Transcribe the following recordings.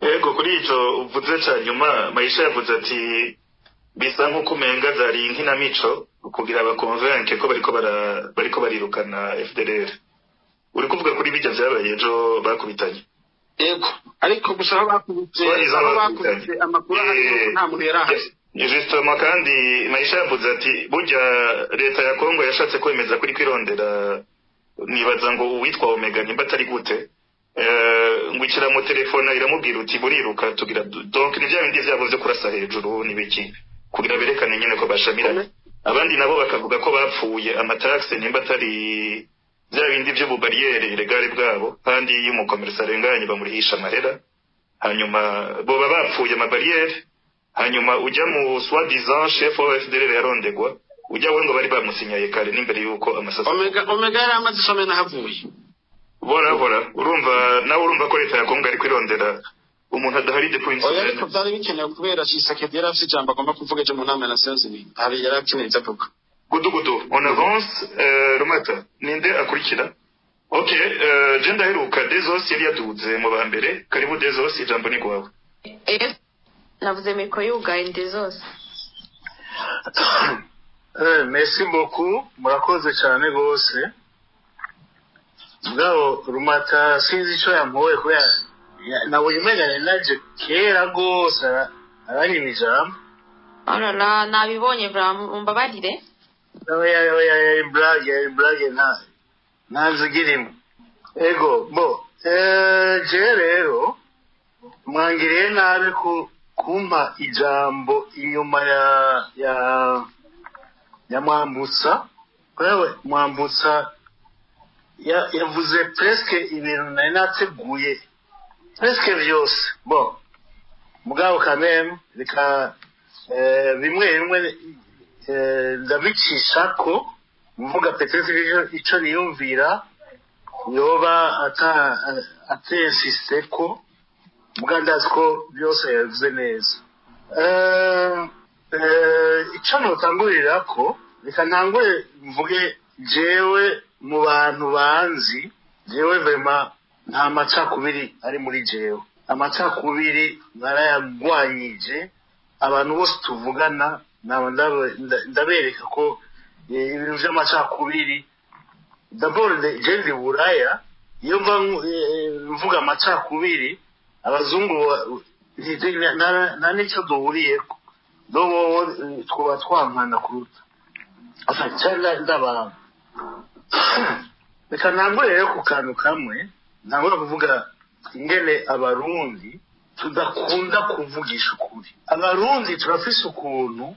Ego, kuri ico uvuze ca nyuma, Maisha yavuze ati bisa nk'uko umenga zari inkinamico kugira baconvainque ko bariko barirukana FDLR. Uri kuvuga kuri bijya vyabaye ejo bakubitanye? Yego, ariko gusa aho bakubise Twarize aho abakubitanye. Bakubise, amakuru ahari nuko nta muntu yari ahari. Justement, kandi Maisha yavuze ati burya leta ya Kongo yashatse kwemeza kuri kwirondera, nibaza ngo uwitwa Omega, nimba atari gute, ngo ikira telefone iramubwira uti buriruka tugira. Donc ni bya bindi vyabo vyo kurasa hejuru n'ibiki kugira berekane nyene ko bashamiranye. Abandi nabo bakavuga ko bapfuye amataxe, nimba atari bya bindi vy'ububarrière illégale bwabo, kandi iyo umucommerçant arenganye bamurihisha amahera. Hanyuma boba bapfuye amabarrière, hanyuma ujya mu soi-disant chef wa FDLR yarondegwa, ujya we ngo bari bamusinyaye kare n'imbere yuko amasasu. Omega yari amaze isomero ahavuye. Bora urumva nawe, urumva ko leta ya Kongo ari kwirondera umuntu adahari depuis une Oya, ariko semaine. byari bikenewe kubera Tshisekedi yari afite ijambo agomba kuvuga ejo mu nama ya Nations Unies, hari yari akeneye ibyo avuga. Gudu gudu, on avance. Rumata, ninde akurikira? Ok, je ndaheruka Desos yari yaduze mu ba mbere. Karibu Desos, ijambo ni gwawe. Navuze micro yugaye, Ndezose. Merci beaucoup, murakoze cyane rwose. Mugabo Rumata sinzi icyo yampoye kubera nabonye umenga nari naje kera rwose, aranyima ijambo. Orara, nabibonye bra, mumbabarire. Oya oya, yari blague, yari blague, nta nziga irimo. Ego bo, je rero mwangiriye nabi ku kumpa ijambo inyuma ya Mwambutsa, wewe Mwambutsa yavuze presque ibintu nari nateguye, presque vyose. Bon, mugabo quand même reka bimwe bimwe ndabicishako mvuga peut-être ico niyumvira yoba ata atensiste ko, muga ndazi ko byose yabivuze neza. Ico notangurirako, reka ntangure mvuge jewe mu bantu banzi, jewe vraiment nta macakubiri ari muri jewe. Amacakubiri narayagwanyije. Abantu bose tuvugana naba ndabereka ko ibintu vy'amacakubiri, d'abord je ndi Buraya, iyo mva mvuga amacakubiri abazungu nta n'icyo duhuriyeko, do bobo twoba twankana kuruta. Enfin, cyangwa ndabanga. Reka ntangure rero ku kantu kamwe, ntangure kuvuga ingene Abarundi tudakunda kuvugisha ukuri. Abarundi turafise ukuntu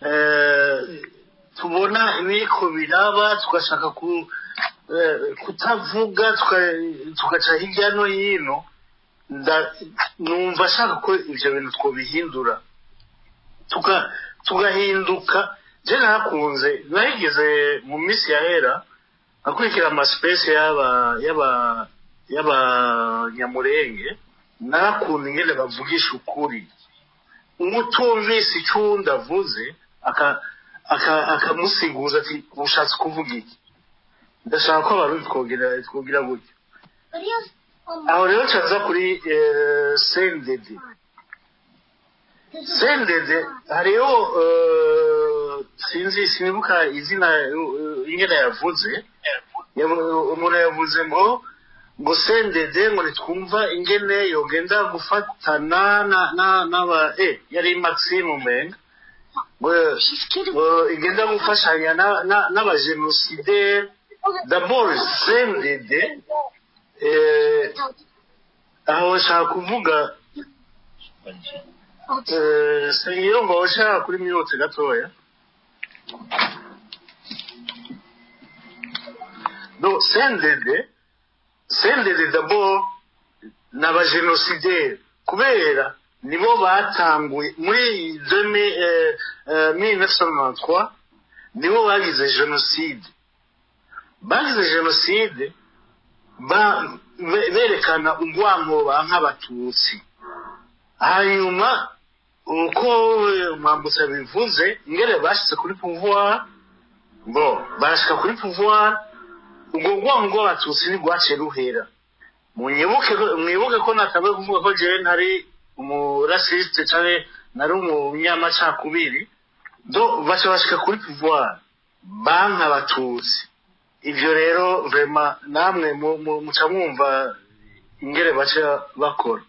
tubona ibiriko biraba tugashaka kutavuga, tugaca hirya no hino. Numva ashaka ko ivyo bintu twobihindura, tugahinduka. Je nakunze, narigeze mu minsi yahera akurikira amaspace y'abanyamurenge, narakunda ingene bavugisha ukuri. Umutumvise icyo uwundi avuze akamusiguza ati ushatse kuvuga iki? Ndashaka ko Abarundi twogira gutyo. Aho rero caza kuri CNDD. CNDD hariho, sinzi, sinibuka izina, ingene yavuze. Umuntu yavuze ngo CNDD ngo nitwumva ingene yogenda gufatana na na n'aba yari Maxime umenga, ngo igenda gufashanya n'abagénocidaires. D'abord CNDD, aho nshaka kuvuga, Sengiyumva ushaka kuri mute gatoya. Donc CNDD d'abord n'abagénocidaires kubera nibo batanguye muri 1993, nibo bagize génocide. Bagize génocide berekana urwango nk'Abatutsi. Hanyuma uko Mwambutsa bivuze ingene bashitse kuri pouvoir, bo barashika kuri pouvoir, ubwo rwango rw'Abatutsi ntirwaciye ruhera. Munyibuke mwibuke ko natanguye kuvuga ko jewe ntari umuraciste canke nari umunyamacakubiri. Do baca bashika kuri pouvoir banka Abatutsi. Ivyo rero vraiment namwe muca mwumva ingere baca bakora.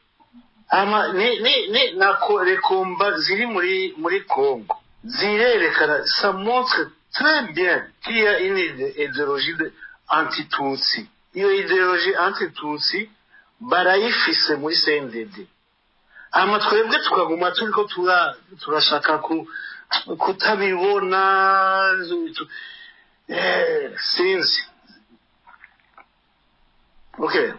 Ama ni nako rekomba ziri muri Congo zirerekana, ça montre très bien qu'il y a une idéologie de anti-Tutsi. Iyo idéologie anti-Tutsi barayifise muri CNDD. Hama twebwe tukaguma turiko turashaka kutabibona. Sinzi, okay,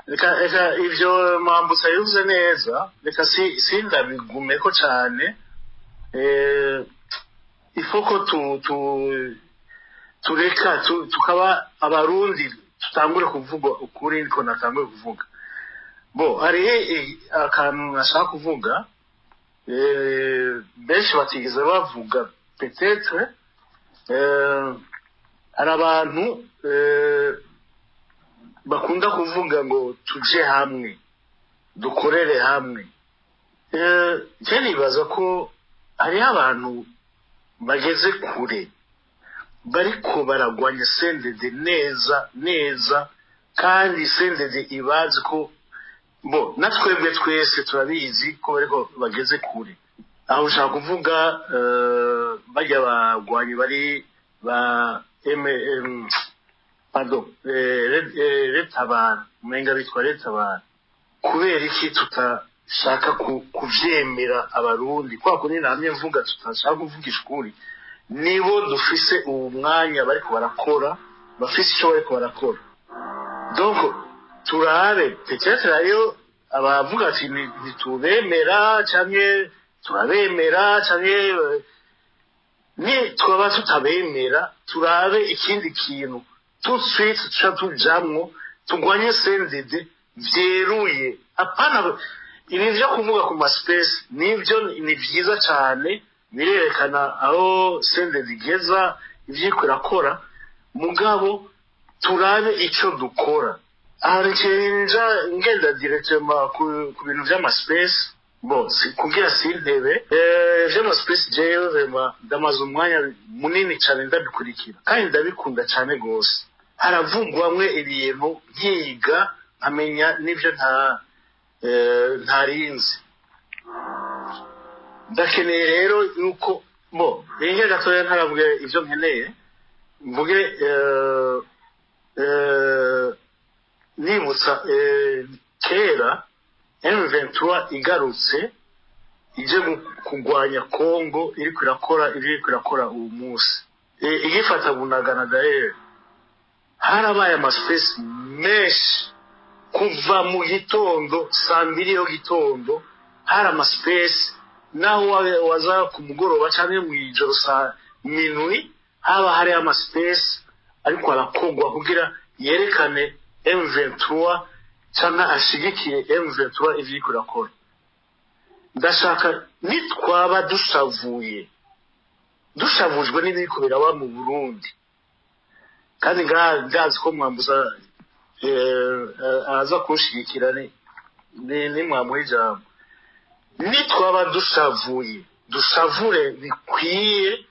reka ivyo Mwambutsa yabivuze neza, reka sindabigumeko cane. Ifoko tu tureka tukaba Abarundi, tutangure kuvuga ukuri, niko natanguye kuvuga. Bo hariho akantu nashaka kuvuga, benshi batigeze bavuga peut-être. Hari abantu bakunda kuvuga ngo tuje hamwe, dukorere hamwe. Je nibaza ko hariho abantu bageze kure bariko baragwanya CNDD neza neza, kandi CNDD ibazi ko bo natwebwe twese turabizi ko bariko bageze kure. Aho ushaka kuvuga bajya bagwanyi bari ba M, M, pardon, Retabara, umenga bitwa Retabara. Kubera iki tutashaka kuvyemera Abarundi? Kwa kundi namye mvuga, tutashaka kuvugisha ukuri. Nibo dufise uwu mwanya bariko barakora, bafise ico bariko barakora. Donc turabe, peut-être hariyo abavuga ati ntitubemera canke turabemera, canke ni twaba tutabemera, turabe ikindi kintu tout de suite tuca tujamwo, tugwanye CNDD vyeruye. Apana ibi vyo kuvuga ku ma space, nivyo ni vyiza cane, birerekana aho CNDD igeza, ivyo iriko irakora, mugabo turabe ico dukora. Aha nja ngenda directement ku bintu vy'ama space. Bo si, kugira sintebe vy'ama space, jewe vraiment ndamaze umwanya munini cane ndabikurikira kandi ndabikunda cane gose. Haravugwamwe ibintu nkiga, nkamenya n'ivyo ntarinzi. Ndakeneye rero yuko bo ringe gatoya ntaravuge ivyo nkeneye, mvuge nibutsa kera M23 igarutse ije kugwanya Congo, iriko irakora ivyo iriko irakora uwu munsi, igifata Bunagana d'ailleurs, harabaye ama space menshi kuva mu gitondo, saa 2 yo gitondo hari ama space, naho waza ku mugoroba canke mw'ijoro saa minuit haba hari ama space ariko arakogwa kugira yerekane M23 canke ashigikiye M23 ivyo iriko irakora. Ndashaka nitwaba dushavuye, dushavujwe n'ibiriko biraba mu Burundi, kandi ndazi ko Mwambuza aza kunshigikira nimwamuha ijambo, nitwaba dushavuye, dushavure bikwiye,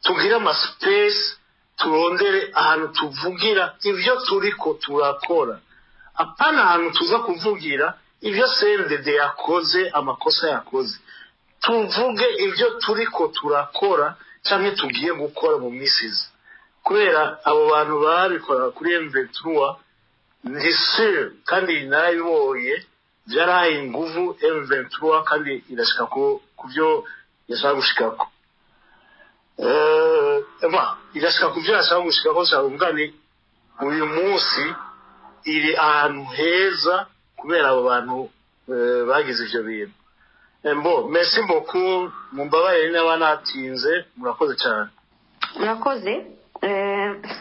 tugire ama space, turondere ahantu tuvugira ivyo turiko turakora, apana ahantu tuza kuvugira ivyo CNDD yakoze, amakosa yakoze. Tuvuge ivyo turiko turakora canke tugiye gukora mu misi iza, kubera abo bantu babikora kuri M23 ndi sûr, kandi narabibonye, byarahaye inguvu M23 kandi irashika ku byo yashaka gushikako. Irashika ku byo yashaka gushikako. Nshaka kuvuga ni uyu munsi iri ahantu heza kubera abo bantu bagize ivyo bintu. Mbo merci beaucoup, mumbabarire niba natinze, murakoze cyane. Murakoze,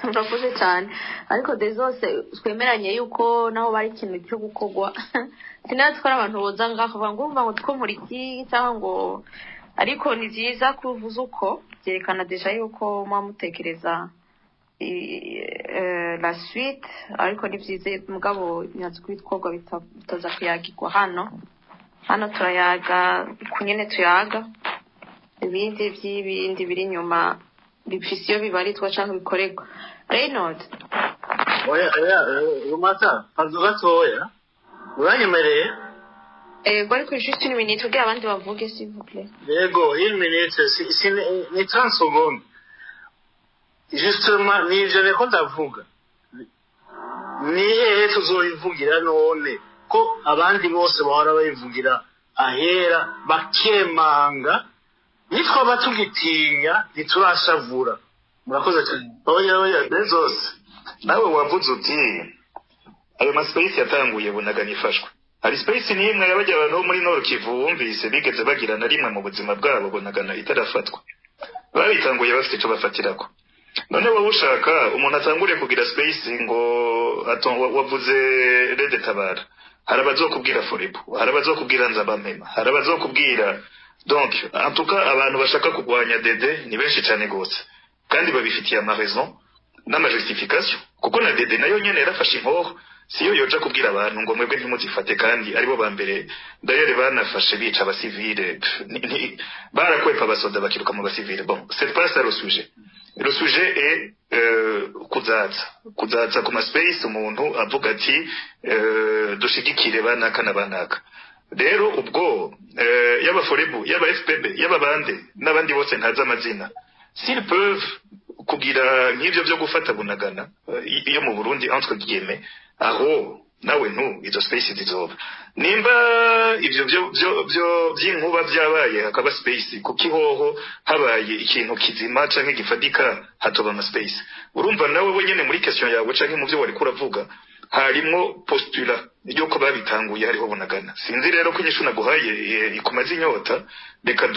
murakoze cyane. Ariko zose twemeranye yuko naho bari ikintu cyo gukorwa, sinatwara abantu boza ngaho bavuga ngo urumva ngo two iki cyangwa ngo, ariko ni byiza kuvuza uko byerekana déjà yuko muba mutekereza. La suite, ariko ni vyiza, mugabo nyazi kubitworwa bitaza kuyagirwa hano. Hano turayaga kunyene tuyaga, ibindi vy'ibindi biri inyuma bifise iyo bibarizwa canke bikorerwa. Reynold. Oya, oya, Rumata, pardon gatoya, uranyemereye? Ego, ariko juste une minute kugira abandi bavuge, s'il vous plaît. Yego, une minute, si, ni 30 secondes. Justement, nivyo niko ndavuga. Ni hehe tuzoyivugira none ko abandi bose bahora bayivugira ahera bakemanga? Nitwaba tugitinya, ntiturashavura. Murakoze cyane. Oya, oya, Bezos, nawe wavuze uti ayo ma space yatanguye Bunagana ifashwe. Hari space n'imwe y'abajya abantu bo muri Nord Kivu wumvise bigeze bagira na rimwe mu buzima bwabo Bunagana itarafatwa? Babitanguye bafite icyo bafatirako. None wowe ushaka umuntu atangure kugira space ngo wavuze RED Tabara, hari abazokubwira Forebu, hari abazokubwira Nzabamema, hari abazokubwira. Donc en tout cas, abantu bashaka kurwanya Dede ni benshi cyane gose, kandi babifitiye ama raison n'ama justification, kuko na Dede nayo nyene yarafashe inkoho. Siyo yoja kubwira abantu ngo mwebwe ntimuzifate, kandi aribo ba mbere d'ailleurs banafashe bica abasivile. Pff, barakwepa abasoda bakiruka mu basivile. Bon, c'est pas ça le sujet. Le sujet est kuzaza ku ma space umuntu avuga ati dushigikire banaka na banaka. Rero ubwo yaba Forebu, yaba FPB, yaba bande n'abandi bose ntazi amazina, s'ils peuvent kugira nk'ivyo byo gufata Bunagana iyo mu Burundi, entre guillemets, aho nawe ntu izo space zizoba. Nimba ivyo byo by'inkuba byabaye hakaba space, kuko ihoho habaye ikintu kizima canke gifatika hatoba ama space? Urumva nawe wenyene muri question yawe canke mu byo wariko uravuga harimwo postulat yuko babitanguye hariho Bunagana. Sinzi rero ko inyishu naguhaye ikumaze inyota. Reka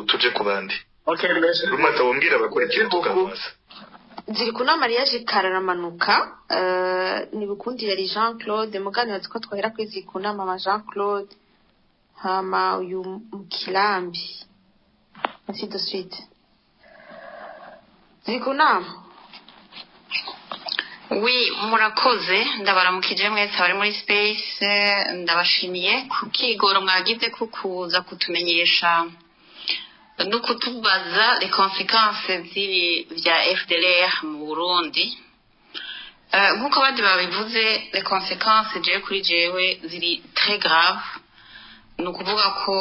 tuje ku bandi. Okay, merci. Rumata, wombwira abakurikira tukabaza. Ziri kuna mariage kararamanuka. Nibukundi yari Jean Claude muganira ko twahera kuri Zikuna, mama Jean Claude, hama uyu Mukilambi, ainsi de suite. Zikuna. Oui, murakoze. Ndabaramukije mwese abari muri space. Ndabashimiye ku kigoro mwagize ko kuza kutumenyesha no kutubaza les conséquences z'ibi vya FDLR mu Burundi. Nk'uko abandi babivuze, les conséquences jewe kuri jewe ziri très grave. Ni ukuvuga ko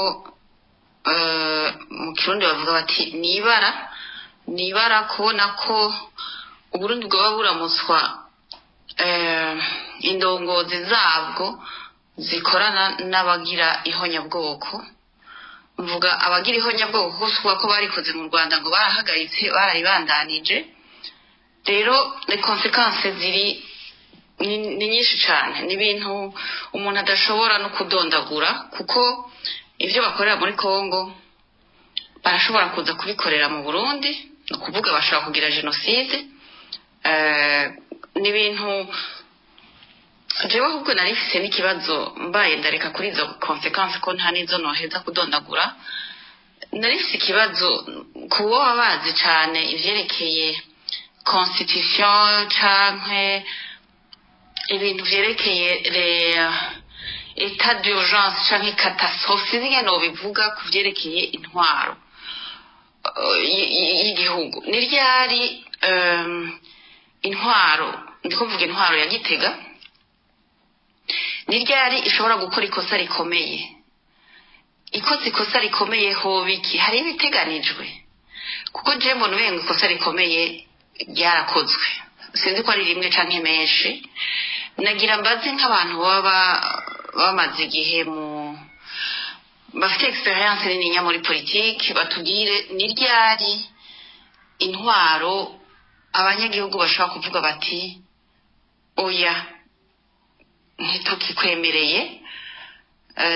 mu Kirundi bavuga bati ni ibara, ni ibara kubona ko Uburundi bwaba buramutswa indongozi zabwo zikorana n'abagira ihonyabwoko. Mvuga abagira ihonyabwoko kuko si ukuvuga ko barikoze mu Rwanda ngo barahagaritse, bararibandanije. Rero les conséquences ziri ni nyinshi cyane, ni ibintu umuntu adashobora no kudondagura, kuko ibyo bakorera muri Congo barashobora kuza kubikorera mu Burundi. Ni ukuvuga bashobora kugira jenoside. Ni ibintu jewe ahubwo nari mfise n'ikibazo. Mbaye ndareka kuri izo conséquences ko nta n'izo noheza kudondagura. Nari mfise ikibazo ku bo baba bazi cane ivyerekeye constitution canke ibintu vyerekeye les état d'urgence canke catastrophe, sinzi ingene nobivuga, ku vyerekeye intwaro y'igihugu. Ni ryari intwaro, ndiko mvuga intwaro ya Gitega, ni ryari ishobora gukora ikosa rikomeye? Ikosa rikomeye hoba iki? Hari ibiteganijwe? Kuko je mbona umengo ikosa rikomeye ryarakozwe, sinzi ko ari rimwe canke menshi. Nagira mbaze nk'abantu baba bamaze igihe mu bafite expérience nininya muri politike, batubwire ni ryari intwaro abanyagihugu bashobora kuvuga bati oya, ntitukikwemereye.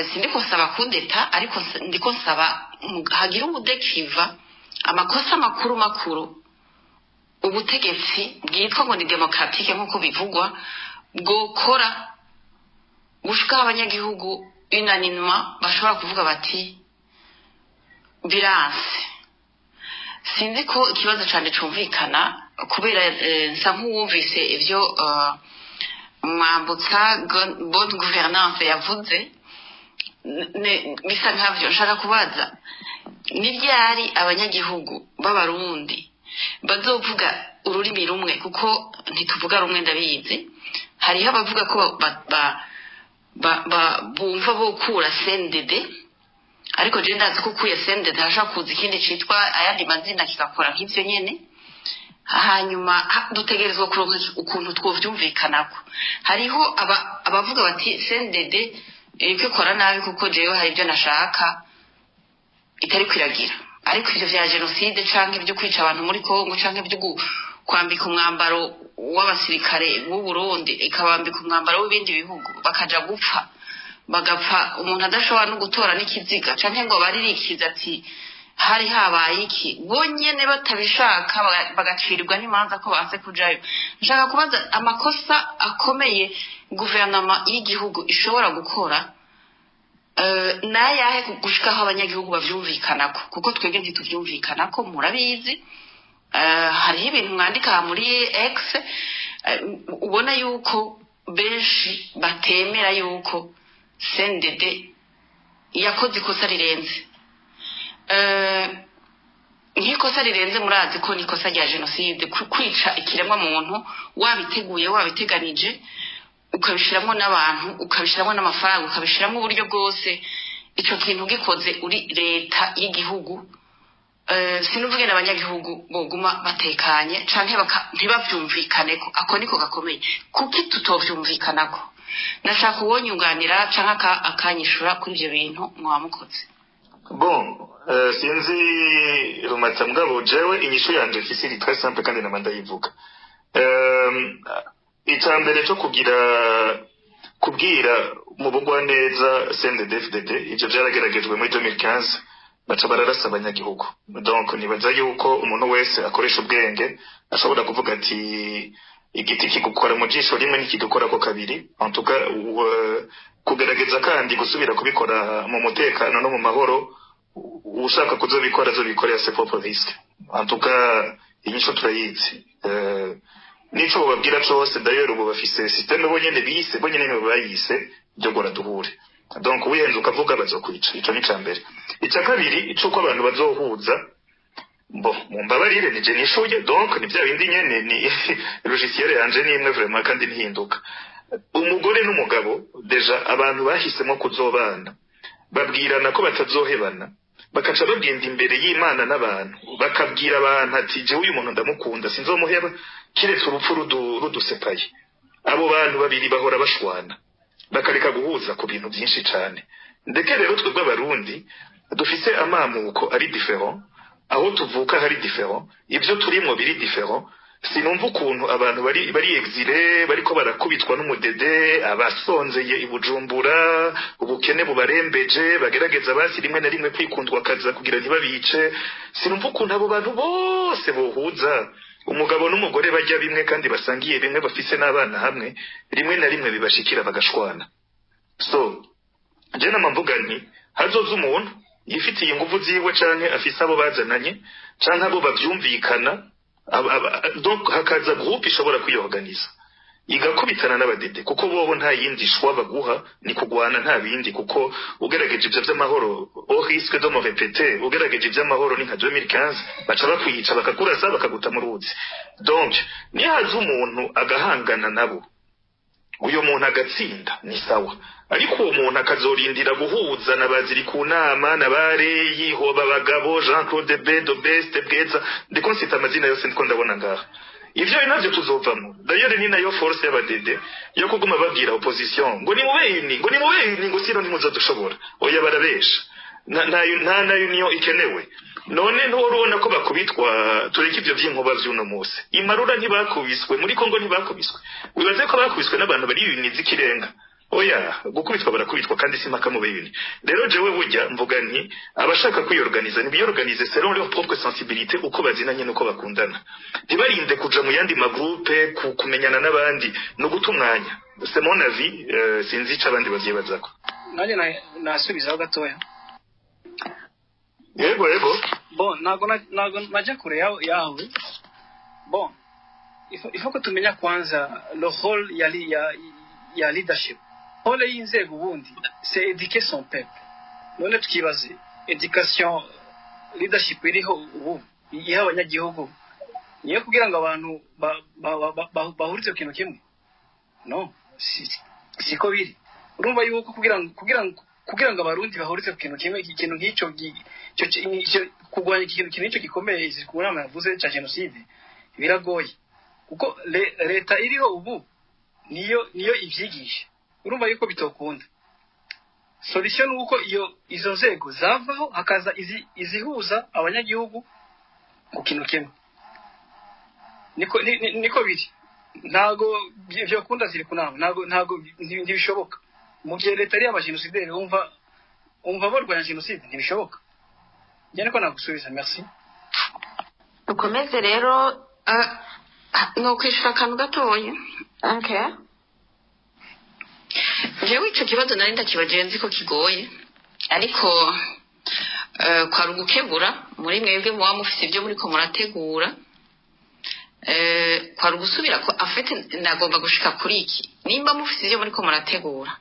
Sindiko nsaba kudeta, ariko ndiko nsaba hagire umudekiva amakosa makuru makuru ubutegetsi bwitwa ngo ni démocratique nk'uko bivugwa bwokora, gushika abanyagihugu unanimement bashobora kuvuga bati biranse. Sinzi ko ikibazo cane cumvikana. Kubera nsa nk'uwumvise ivyo Mwambutsa, bonne gouvernance yavuze, bisa nkavyo. Nshaka kubaza: ni ryari abanyagihugu b'Abarundi bazovuga ururimi rumwe? Kuko ntituvuga rumwe, ndabizi. Hariho abavuga ko bumva bokura CNDD, ariko je ndazi ko ukuye CNDD hashobora kuza ikindi citwa ayandi mazina, kigakora nk'ivyo nyene. Hanyuma dutegerezwa kuronka ukuntu twovyumvikanako. Hariho abavuga bati CNDD iriko ikora nabi, kuko jewe hari ibyo nashaka itari kwiragira. Ariko ivyo vya jenoside canke ibyo kwica abantu muri Kongo canke ibyo kwambika umwambaro w'abasirikare b'u Burundi, ikabambika umwambaro w'ibindi bihugu, bakaja gupfa, bagapfa umuntu adashobora no gutora n'ikiziga canke ngo baririkize ati hari habaye iki, bonyene batabishaka, bagacirirwa n'imanza ko banse kujayo. Nshaka kubaza amakosa akomeye guverinoma y'igihugu ishobora gukora nayahe gushikaho abanyagihugu bavyumvikanako? Kuko twebwe ntituvyumvikanako, murabizi. Hariho ibintu mwandika aha muri X, ubona yuko benshi batemera yuko CNDD yakoze ikosa rirenze. Nk'ikosa rirenze, murazi ko n'ikosa rya jenoside, kwica ikiremwa muntu wabiteguye, wabiteganije, ukabishiramwo n'abantu, ukabishiramwo n'amafaranga, ukabishiramwo uburyo bwose, ico kintu gikoze uri leta y'igihugu, sinuvuge n'abanyagihugu boguma batekanye canke ntibavyumvikaneko. Ako niko gakomeye. Kuki tutovyumvikanako? Nashaka uwonyunganira canke akanyishura kuri ivyo bintu. Mwaba mukoze. Bon, sinzi Rumatsa, mugabo jewe inyishu yanje mfise iri très simple kandi nama ndayivuga. Ica mbere cyo kugira kubwira mu bugwaneza CNDD-FDD, ivyo vyarageragejwe muri 2015, baca bararasa abanyagihugu. Donc nibaza yuko umuntu wese akoresha ubwenge ashobora kuvuga ati igiti kigukora mu jisho rimwe ntikigukorako kabiri. En tout cas, kugerageza kandi gusubira kubikora mu mutekano no mu mahoro, ushaka kuzobikora azobikora à ses propres risques. En tout cas, inyishu turayizi. Nico bobabwira cose, d'ailleurs ubu bafise système bonyene bise, bonyene nibo bayise ryo gora duhure. Donc wihenze ukavuga, bazokwica. Ico ni ica mbere. Ica kabiri c'uko abantu bazohuza, bo mumbabarire, nije nishuye. Donc ni bya bindi nyene, ni logiciel yanje ni imwe vraiment kandi ntihinduka. Umugore n'umugabo, déjà abantu bahisemo kuzobana, babwirana ko batazohebana, bakaca bagenda imbere y'Imana n'abantu, bakabwira abantu ati jewe uyu muntu ndamukunda, sinzomuheba kiretse urupfu rudusepaye. Abo bantu babiri bahora bashwana, bakareka guhuza ku bintu byinshi cane. Ndeke rero twebwe Abarundi dufise amamuko ari différent, aho tuvuka hari différent, ibyo turimwo biri différent. Sinumva ukuntu abantu bari exilés, bariko barakubitwa n'umudede, abasonzeye i Bujumbura, ubukene bubarembeje, bagerageza basi rimwe na rimwe kwikundwa akaza kugira ntibabice, sinumva ukuntu abo bantu bose bohuza. Umugabo n'umugore bajya bimwe kandi basangiye bimwe, bafise n'abana hamwe, rimwe na rimwe bibashikira bagashwana. So je nama mvuga nti hazoza umuntu yifitiye inguvu ziwe, canke afise abo bazananye, canke abo bavyumvikana, donc hakaza groupe ishobora kwiyorganiza, igakubitana n'abadede, kuko bobo nta yindi choix baguha, ni kugwana, nta bindi. Kuko ugerageje ivyo vy'amahoro, au risque de me répéter, ugerageje ivy'amahoro ni nka 2015, baca bakwica, bakakurasa, bakaguta mu ruzi. Donc nihaza umuntu agahangana nabo, uyo muntu agatsinda, ni sawa. Ariko uwo muntu akazorindira guhuza na baziri ku nama na bareyi hoba abagabo Jean Claude Bedo Best Bweza, ndiko nsita amazina yose ndiko ndabona ngaha, ivyo navyo tuzovamo. D'ailleurs ni nayo force y'abadede yo kuguma babwira opposition ngo nimube unis, ngo nimube unis, ngo sinon ntimuzodushobora. Oya, barabesha. Nta na union ikenewe. None ntuhora ubona ko bakubitwa? Tureke ivyo vy'inkuba vy'uno munsi. Imarura ntibakubiswe, muri Kongo ntibakubiswe? Wibaze ko bakubiswe n'abantu bari unis z'ikirenga? Oya, gukubitwa barakubitwa, kandi si impaka mube unis. Rero jewe burya mvuga nti abashaka kwiyorganiza nibiyorganize selon leur propre sensibilité, uko bazinanye n'uko bakundana, ntibarinde kuja mu yandi ma groupe, kumenyana n'abandi no guta umwanya. C'est mon avis, sinzi ico abandi bavyibazako. Nanjye nasubizaho gatoya. Yego. Bon, ntabwo najya kure yawe. Bon. Il faut ko tumenya kwanza le rôle ya leadership. Rôle y'inzego ubundi, c'est éduquer son peuple. None tukibaze, education, leadership iriho ubu iha abanyagihugu niyo kugira ngo abantu bahurize ku kintu kimwe? No siko biri. Urumva yuko kugira ngo Abarundi bahurize ku kintu kimwe, ikintu nk'icyo kurwanya ikintu nk'icyo gikomeye ku nama yavuze cya jenoside, biragoye, kuko leta iriho ubu niyo ibyigisha. Urumva yuko bitokunda. Solution ni uko izo nzego zavaho, hakaza izihuza abanyagihugu ku kintu kimwe. Niko biri. Ntago byokunda ziri kunama, ntago ntibishoboka mu gihe leta ari abajenosideri. Wumva barwanya jenoside, ntibishoboka. Njye niko nagusubiza, merci. Dukomeze rero. Ni ukwishura akantu gatoya. Okay. Jewe ico kibazo nari ndakibagiye, nzi ko kigoye, ariko kwari ugukebura muri mwebwe muba mufise ibyo muriko murategura. Kwari ugusubira ko afete nagomba gushika kuri iki: nimba mufise ibyo muriko murategura,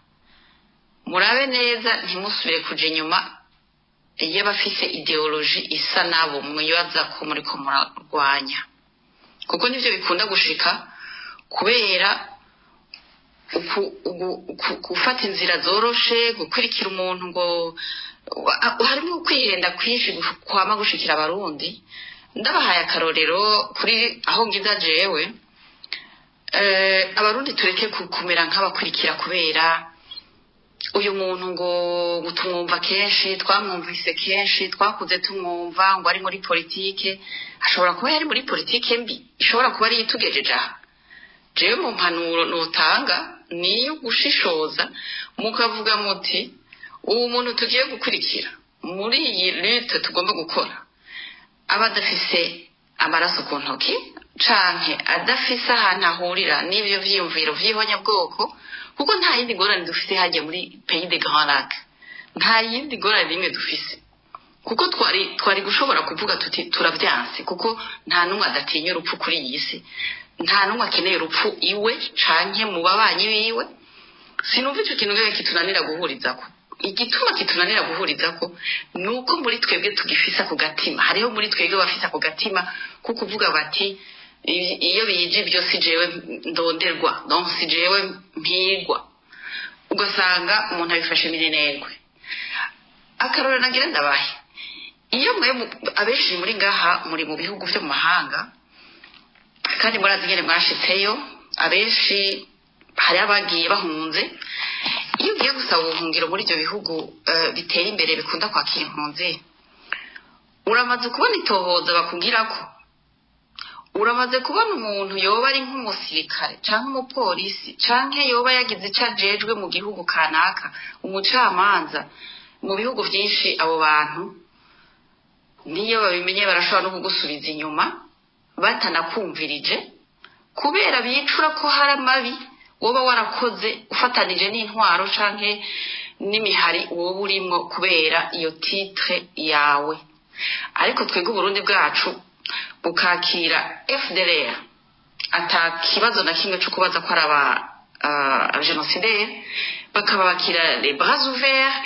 murabe neza ntimusubire kuja inyuma y'abafise idéologie isa nabo mwibaza ko muriko murarwanya, kuko nivyo bikunda gushika kubera gufata inzira zoroshe, gukurikira umuntu ngo harimo kwihenda kwinshi kwama gushikira Abarundi. Ndabahaye akarorero kuri aho ngiza jewe. Abarundi tureke kumera nk'abakurikira kubera uyu muntu ngo tumwumva kenshi, twamwumvise kenshi, twakuze tumwumva ngo ari muri politike. Ashobora kuba yari muri politike mbi, ishobora kuba ari itugejeje aha. Jewe mu mpanuro nutanga niyo gushishoza, mukavuga muti: "Uwo muntu tugiye gukurikira muri iyi lutte tugomba gukora, aba adafise amaraso ku ntoki canke adafise ahantu ahurira n'ivyo vyiyumviro vy'ihonyabwoko," kuko nta yindi ngorane dufise hajya muri Pays des Grands Lacs, nta yindi ngorane n'imwe dufise, kuko twari gushobora kuvuga tuti: "Turavyanse," kuko nta n'umwe adatinya urupfu kuri iyi si, nta n'umwe akeneye urupfu iwe canke mu babanyi biwe. Sinumva ico kintu ngahe kitunanira guhurizako. Igituma kitunanira guhurizako ni uko muri twebwe tugifise ako gatima. Hariho muri twebwe bafise ako gatima ko kuvuga bati: "Iyo bije ibyo, si jewe ndonderwa, donc si jewe mpigwa." Ugasanga umuntu abifashe minenegwe. Akarorero nagira ndabahe: iyo mwe abenshi muri ngaha muri mu bihugu vyo mu mahanga, kandi murazi ingene mwashitseyo, abenshi hari abagiye bahunze. Iyo ugiye gusaba ubuhungiro muri ibyo bihugu biteye imbere bikunda kwakira impunzi, uramaze kubona itohoza bakubwira ko uramaze kubona umuntu yoba ari nk'umusirikare canke umupolisi canke yoba yagize ico ajejwe mu gihugu kanaka, umucamanza. Mu bihugu vyinshi abo bantu niyo babimenye barashobora no kugusubiza inyuma batanakumvirije, kubera bicura ko hari amabi woba warakoze ufatanije n'intwaro canke n'imihari woba urimwo kubera iyo titre yawe. Ariko twebwe Uburundi bwacu bukakira FDLR ata kibazo na kimwe co kubaza ko ari aba génocidaire, bakabakira les bras ouverts.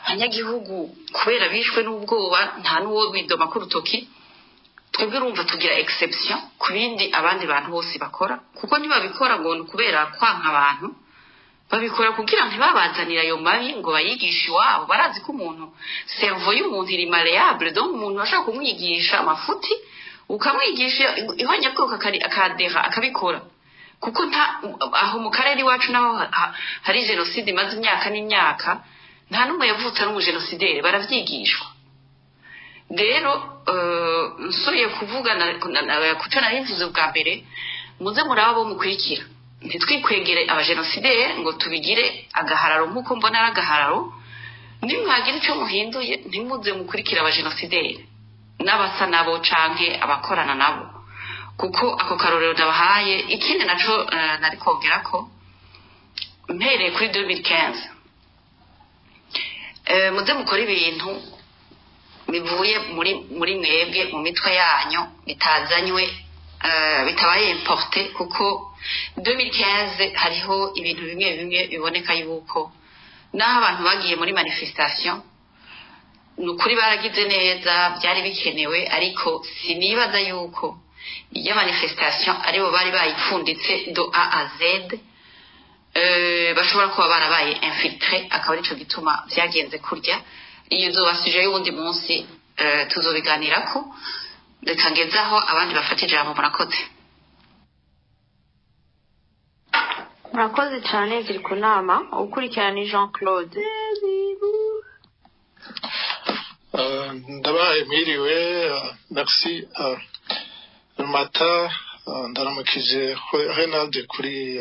Abanyagihugu kubera bishwe n'ubwoba, nta n'uwo bidoma ku rutoki. Twebwe urumva tugira exception ku bindi abandi bantu bose bakora, kuko ntibabikora ngo ni ukubera kwanka abantu, babikora kugira ntibabazanire ayo mabi ngo bayigishe iwabo. Barazi ko umuntu, cerveau y'umuntu iri malléable, donc umuntu bashaka kumwigisha amafuti, ukamwigisha ihonyabwoko, akadera akabikora, kuko nta aho mu karere iwacu naho hari jenoside imaze imyaka n'imyaka, nta n'umwe yavutse ari umujenosideri, baravyigishwa. Rero nsubiye kuvuga kuco nari mvuze bwa mbere: muze muraba abo mukurikira, ntitwikwegere abajenosideri ngo tubigire agahararo nk'uko mbona ari agahararo. Nimwagira ico muhinduye, ntimuze mukurikire abajenosideri n'abasa nabo canke abakorana nabo, kuko ako karorero ndabahaye. Ikindi naco nari kongera ko mpereye kuri 2015, muze mukore ibintu bivuye muri mwebwe, mu mitwe yanyu, bitazanywe. Bitabaye importé, kuko 2015 hariho ibintu bimwe bimwe biboneka yuko naho abantu bagiye muri manifestation, ni ukuri baragize neza, byari bikenewe, ariko sinibaza yuko iyo manifestation aribo bari bayipfunditse de A à Z. Bashobora kuba barabaye infiltré, akaba arico gituma vyagenze kurya. Iyo izoba sujet y'uwundi munsi, tuzobiganirako. Reka ngezaho abandi bafata ijambo. Murakoze. Murakoze cyane. Ziri ku nama, ukurikirana ni Jean Claude. Ndabahaye mwiriwe, merci Mata. Ndaramukije Renald kuri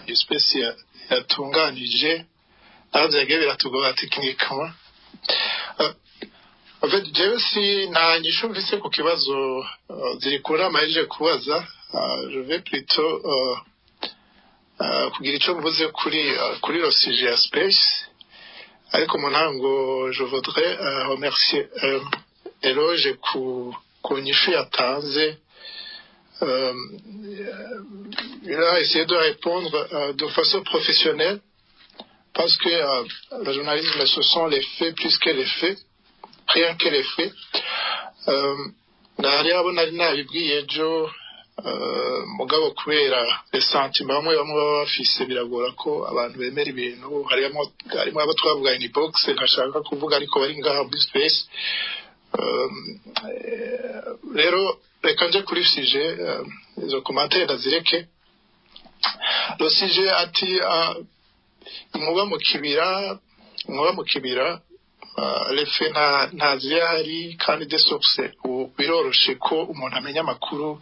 iyo space yatunganije, naho byagiye biratugora techniquement. En fait, jewe si nta nyishu mfise ku kibazo ziri ku nama yaje kubaza. Je vais plutôt kugira ico mvuze kuri le sujet ya space, ariko mu ntango je voudrais remercier Eloge ku nyishu yatanze. Il a essayé de répondre de façon professionnelle parce que le journalisme, ce sont les faits plus que les faits, rien que les faits. Nari abo nari nabibwiye ejo, mugabo kubera les sentiments bamwe bamwe baba bafise, biragora ko abantu bemera ibintu. Harimo abo twavuganye inbox, ntashaka kuvuga, ariko bari ngaha muri space. Rero reka nje kuri sujet, izo commentaire ndazireke. Le sujet ati inkuba mu kibira, inkuba mu kibira, les faits nta zihari, kandi des sources ubu biroroshe ko umuntu amenya amakuru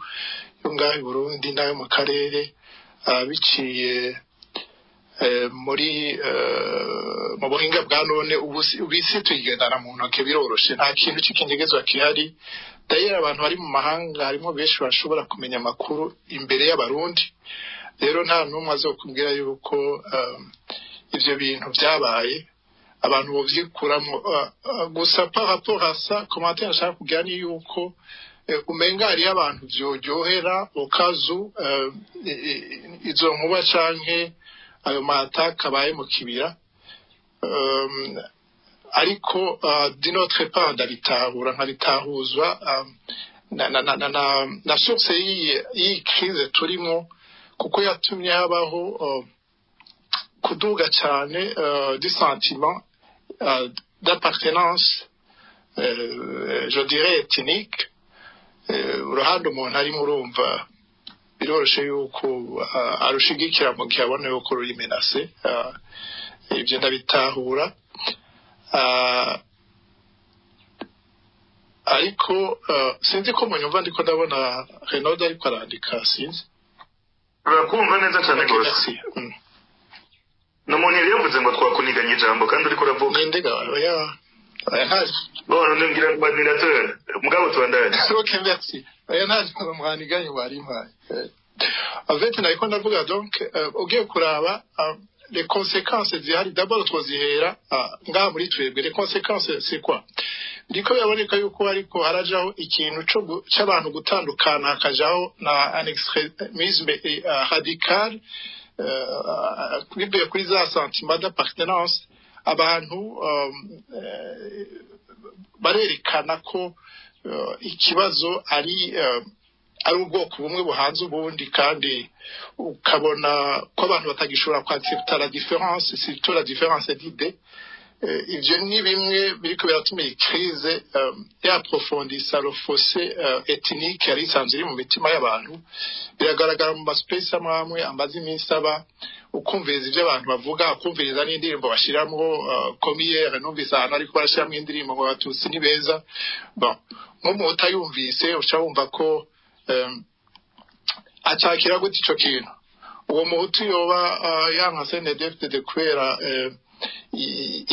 yo ngaho i Burundi n'ayo mu karere, biciye muri mu buhinga bwa none. Ubu isi tuyigendana mu ntoke, biroroshe, nta kintu cy'ikinyegezwa gihari. D'ailleurs, abantu bari mu mahanga harimo benshi bashobora kumenya amakuru imbere y'Abarundi. Rero nta n'umwe azokubwira yuko ivyo bintu byabaye, abantu bovyikuramo. Gusa par rapport à ça, commentaire nshaka kugira ni yuko umenga hariyo abantu vyoryohera okazu izo nkuba canke ayo mataka abaye mu kibira. Ariko d'une autre part ndabitahura, nkabitahuzwa na source y'iyi crise turimo, kuko yatumye habaho kuduga cyane du sentiment d'appartenance, je dirais ethnique. Uruhande umuntu arimo, urumva biroroshe yuko arushigikira mu gihe abona yuko ruri menacé. Ibyo ndabitahura. Ariko sinzi ko munyumva, ndiko ndabona Renaud ariko arandika, sinzi. Urakumva neza cyane Okay, rwose. Merci. Ni umuntu yari yavuze ngo twakuniganye ijambo kandi uriko uravuga. Ninde ga? Oya, oya, nta Bon, ngira ngo admirateur mugabo, tubandanye. Ok, merci. Oya, nta mwaniganye wari mpaye. En fait, nariko ndavuga donc, ugiye kuraba les conséquences zihari, d'abord twozihera ngaha muri twebwe. Les conséquences, c'est quoi? Biriko biraboneka yuko ariko harajaho ikintu c'abantu gutandukana, hakajaho na un extrémisme radical, bivuye kuri za sentiment d'appartenance. Abantu barerekana ko ikibazo ari ubwoko bumwe buhanze ubundi, kandi ukabona ko abantu batagishobora kwaccepta la différence, surtout la différence d'idées. Ivyo ni bimwe biriko biratuma iyi crise yaprofondisa le fossé ethnique yari isanzwe iri mu mitima y'abantu. Biragaragara mu maspace amwe amwe amaze iminsi aba, ukumviriza ivyo abantu bavuga, ukumviriza n'indirimbo bashiramwo. Comme hier numvise ahantu ariko barashiramwo indirimbo ngo Abatutsi ni beza. Bon, nk'umuntu utayumvise uca wumva ko acakira gute ico kintu? Uwo muhutu yoba yanka CNDD-FDD kubera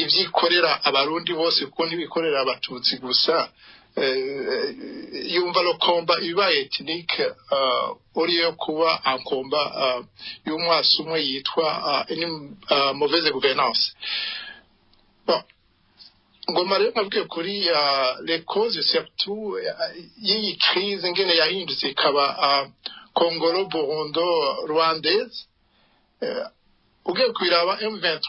ivyikorera Abarundi bose, kuko ntibikorera Abatutsi gusa, yumva le combat ibaye ethnique uriyo kuba un combat y'umwasi umwe yitwa une mauvaise gouvernance. Bon, Ngoma rero nabwiye kuri les causes surtout y'iyi crise, ingene yahindutse ikaba congolo burundo rwandaise. Ugiye kubiraba, M23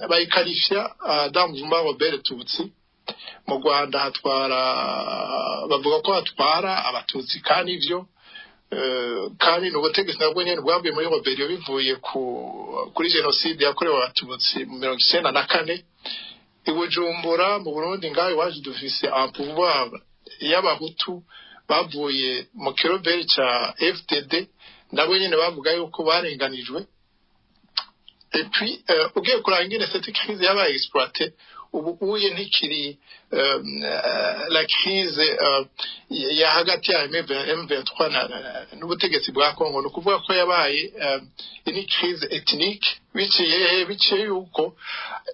bayikarifya d'un mouvement rebelle tutsi. Mu Rwanda hatwara, bavuga ko hatwara Abatutsi, kandi ivyo kandi ni ubutegetsi nabwo nyene bwavuye muri rébellion, bivuye kuri jenoside yakorewe Abatutsi mu 94. I Bujumbura mu Burundi ngaho iwacu dufise un pouvoir y'Abahutu bavuye mu kiroberi ca FDD, nabo nyene bavuga yuko barenganijwe. Et puis ugiye kuraba ingene cette crise yabaye exploitée, ubu uye ntikiri la crise ya hagati ya M23 n'ubutegetsi bwa Congo. Ni ukuvuga ko yabaye une crise ethnique. Biciye he? Biciye yuko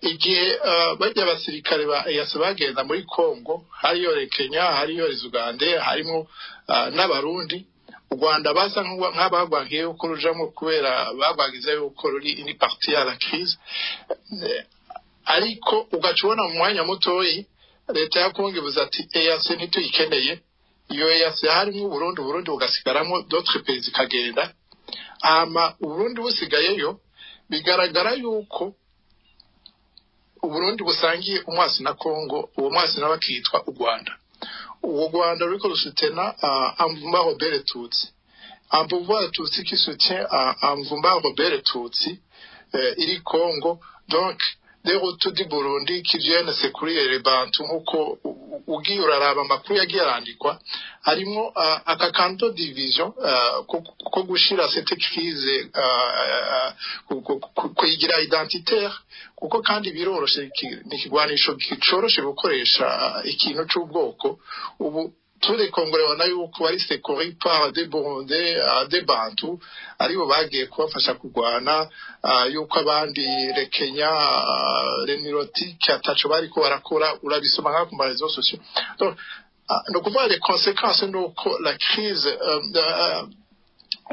igihe bajya abasirikare ba EAC bagenda muri Congo, hariyo Kenya, hariyo Uganda, harimo n'Abarundi. U Rwanda basa nk'abagwangiye yuko rujamo, kubera bagwagiza yuko ruri une partie à la crise. Ariko ugaca ubona mu mwanya mutoyi leta ya Kongo ivuze ati: "EAC ntituyikeneye." Iyo EAC harimo Uburundi, Uburundi bugasigaramo, d'autres pays zikagenda, hama Uburundi busigayeyo. Bigaragara yuko Uburundi busangiye umwasi na Kongo, uwo mwasi nawe akitwa u Rwanda. Uwo Rwanda ruriko rusutena un mouvement rebelle tutsi, un pouvoir tutsi qui soutient un mouvement rebelle tutsi iri Congo, donc des Hutus du Burundi qui viennent secourir les Bantu. Nkuko ugiye uraraba amakuru yagiye arandikwa, harimo aka kanto division ko gushira cette crise kuyigira identitaire, kuko kandi biroroshe, ni ikigwanisho coroshe gukoresha ikintu c'ubwoko. Ubu tous les Congolais babona yuko bari secourus par des Burundais, des Bantu, aribo bagiye kubafasha kurwana, yuko abandi, les Kenya, les Nilotiques, ataco bariko barakora. Urabisoma nka ku ma réseaux sociaux. Donc ni ukuvuga les conséquences ni uko la crise,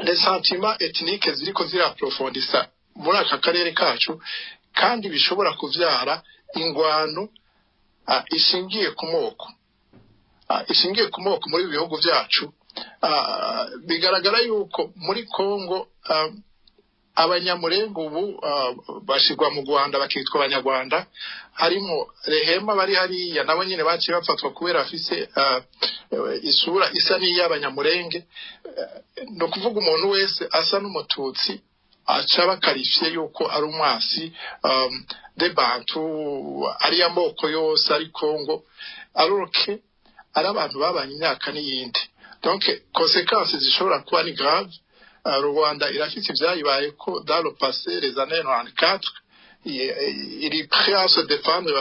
les sentiments ethniques ziriko ziraprofondisa muri aka karere kacu, kandi bishobora kuvyara ingwano ishingiye ku moko, ishingiye ku moko muri ibi bihugu byacu. Bigaragara yuko muri Congo Abanyamurengo ubu bashirwa mu Rwanda bakitwa Abanyarwanda. Harimo Rehema bari hariya, nabo nyine baciye bafatwa kubera bafise isura isa n'iy'Abanyamurenge. Ni ukuvuga umuntu wese asa n'Umututsi aca bakarifiye yuko ari umwasi de Bantu, ari amoko yose ari Congo, aroke ari abantu babanye imyaka n'iyindi. Donc conséquences zishobora kuba ni grave. Rwanda irafite ibyayibaye ko dans le passé, les années 94, iri prêt à se défendre.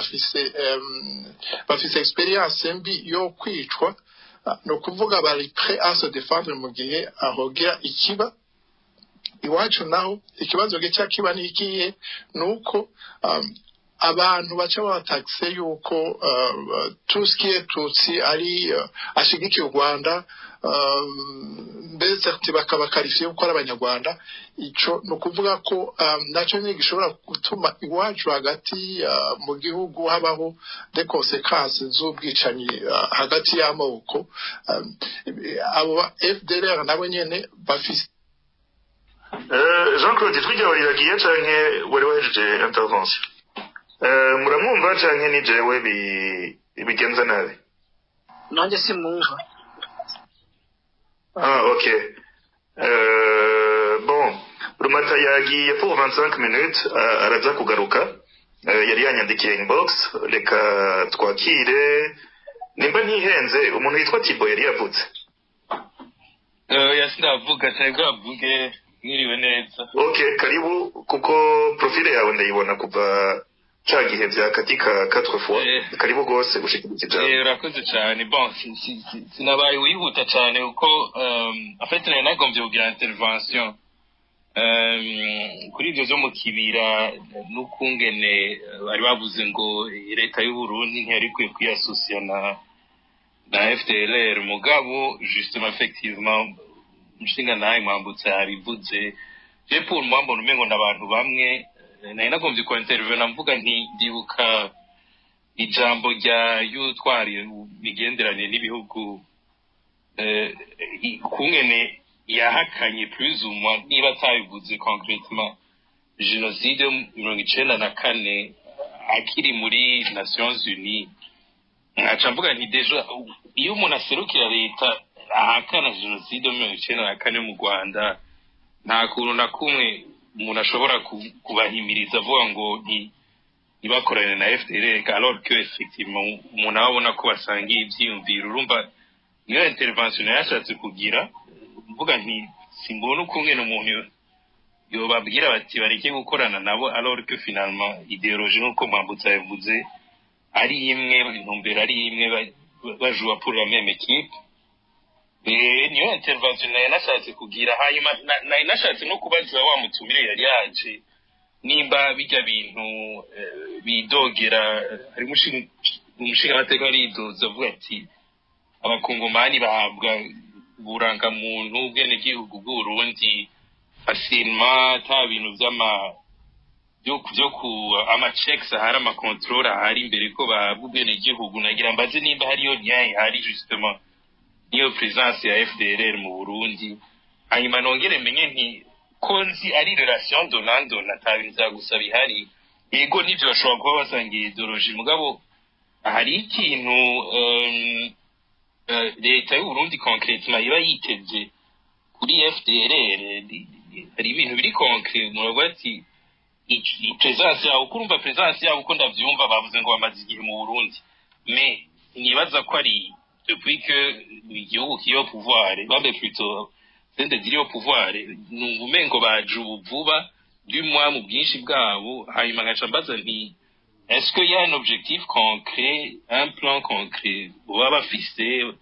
Bafise expérience mbi yo kwicwa. Ni ukuvuga bari prêt à se défendre mu gihe ahogira ikiba. Iwacu naho ikibazo gica kiba ni ikihe? Ni uko abantu baca babatakse yuko tout ce qui est tutsi ari ashigikiye u Rwanda, mbese bakabakarifiye yuko ari Abanyarwanda. Ico ni ukuvuga ko nacyo nyine gishobora gutuma iwacu hagati mu gihugu habaho des conséquences z'ubwicanyi hagati y'amoko. Abo ba FDLR nabo nyene bafise Jean Claude, ijwi ryawe riragiye canke wari wahejeje intervention? Muramwumva canke ni jewe bigenza nabi? Nanjye simwumva. Ah, ok. Bon, Rumata yagiye pour 25 minutes, araza kugaruka. Yari yanyandikiye inbox. Reka twakire, nimba ntihenze, umuntu yitwa Tibo yari yavutse. Oya, sindavuga cyangwa avuge. Mwiriwe neza. Ok, karibu, kuko profile yawe ndayibona kuva ca gihe vya katika quatre fois. Karibu gose gushikiriza ijambo. Urakoze cyane. Bon, sinabaye wihuta cyane kuko en fait nari nagombye kugira intervention kuri ibyo byo mu Kibira n'ukungene bari bavuze ngo leta y'u Burundi ntiyari ikwiye kwiyasosiya na FDLR. Mugabo justement, effectivement, umushinga nawe Mwambutse yabivuze. Je, pour moi, mbona umengo n'abantu bamwe. Nari nagombye ku intervenir mvuga nti ndibuka Ijambo rya y'utwara imigenderanire n'ibihugu, kungene yahakanye plus ou moins, niba atabivuze concrètement, jenoside yo 94 akiri muri Nations Unies, nkaca mvuga nti déjà iyo umuntu aserukira leta ahakana jenoside yo 94 mu Rwanda, nta kuntu na kumwe umuntu ashobora kubahimiriza avuga ngo ntibakorane na FDLR, alors que effectivement umuntu aba abona ko basangiye ivyiyumviro. Urumva, niyo intervention yashatse kugira, mvuga nti simbona ukungene umuntu yobabwira bati bareke gukorana nabo, alors que finalement idéologie, nk'uko Mwambutsa yavuze, ari imwe, intumbero ari imwe, bajuwa pour la même équipe. Niyo intervention nari nashatse kugira. Hanyuma nari nashatse no kubaza wa mutumire yari yaje nimba bijya bintu bidogera, hari umushingamateka aridoza avuga ati abakongomani bahabwa uburangamuntu, ubwenegihugu bw'Uburundi facilement, ata bintu vy'ama byo ku ama checks ahari, ama contrôle ahari imbere ko bahabwa ubwenegihugu. Nagira mbaze nimba hariyo lien ihari justement niyo présence ya FDLR mu Burundi. Hanyuma nongere menye nti ko nzi ari relation donnant donnant, ata bintu vya gusa bihari. Yego, nivyo, bashobora kuba basangiye idéologie, mugabo hari ikintu leta y'u Burundi concrètement iba yiteze kuri FDLR? Hari ibintu biri concret muravuga ati présence yabo, uko urumva présence yabo, uko ndavyumva, bavuze ngo bamaze igihe mu Burundi, mais nibaza ko ari depuis que igihugu kiri au pouvoir, babe plutôt CNDD iri au pouvoir. Numva umengo baje ubu vuba, du moins mu bwinshi bwabo. Hanyuma nkaca mbaza nti est-ce qu'il y a un objectif concret, un plan concret baba bafise,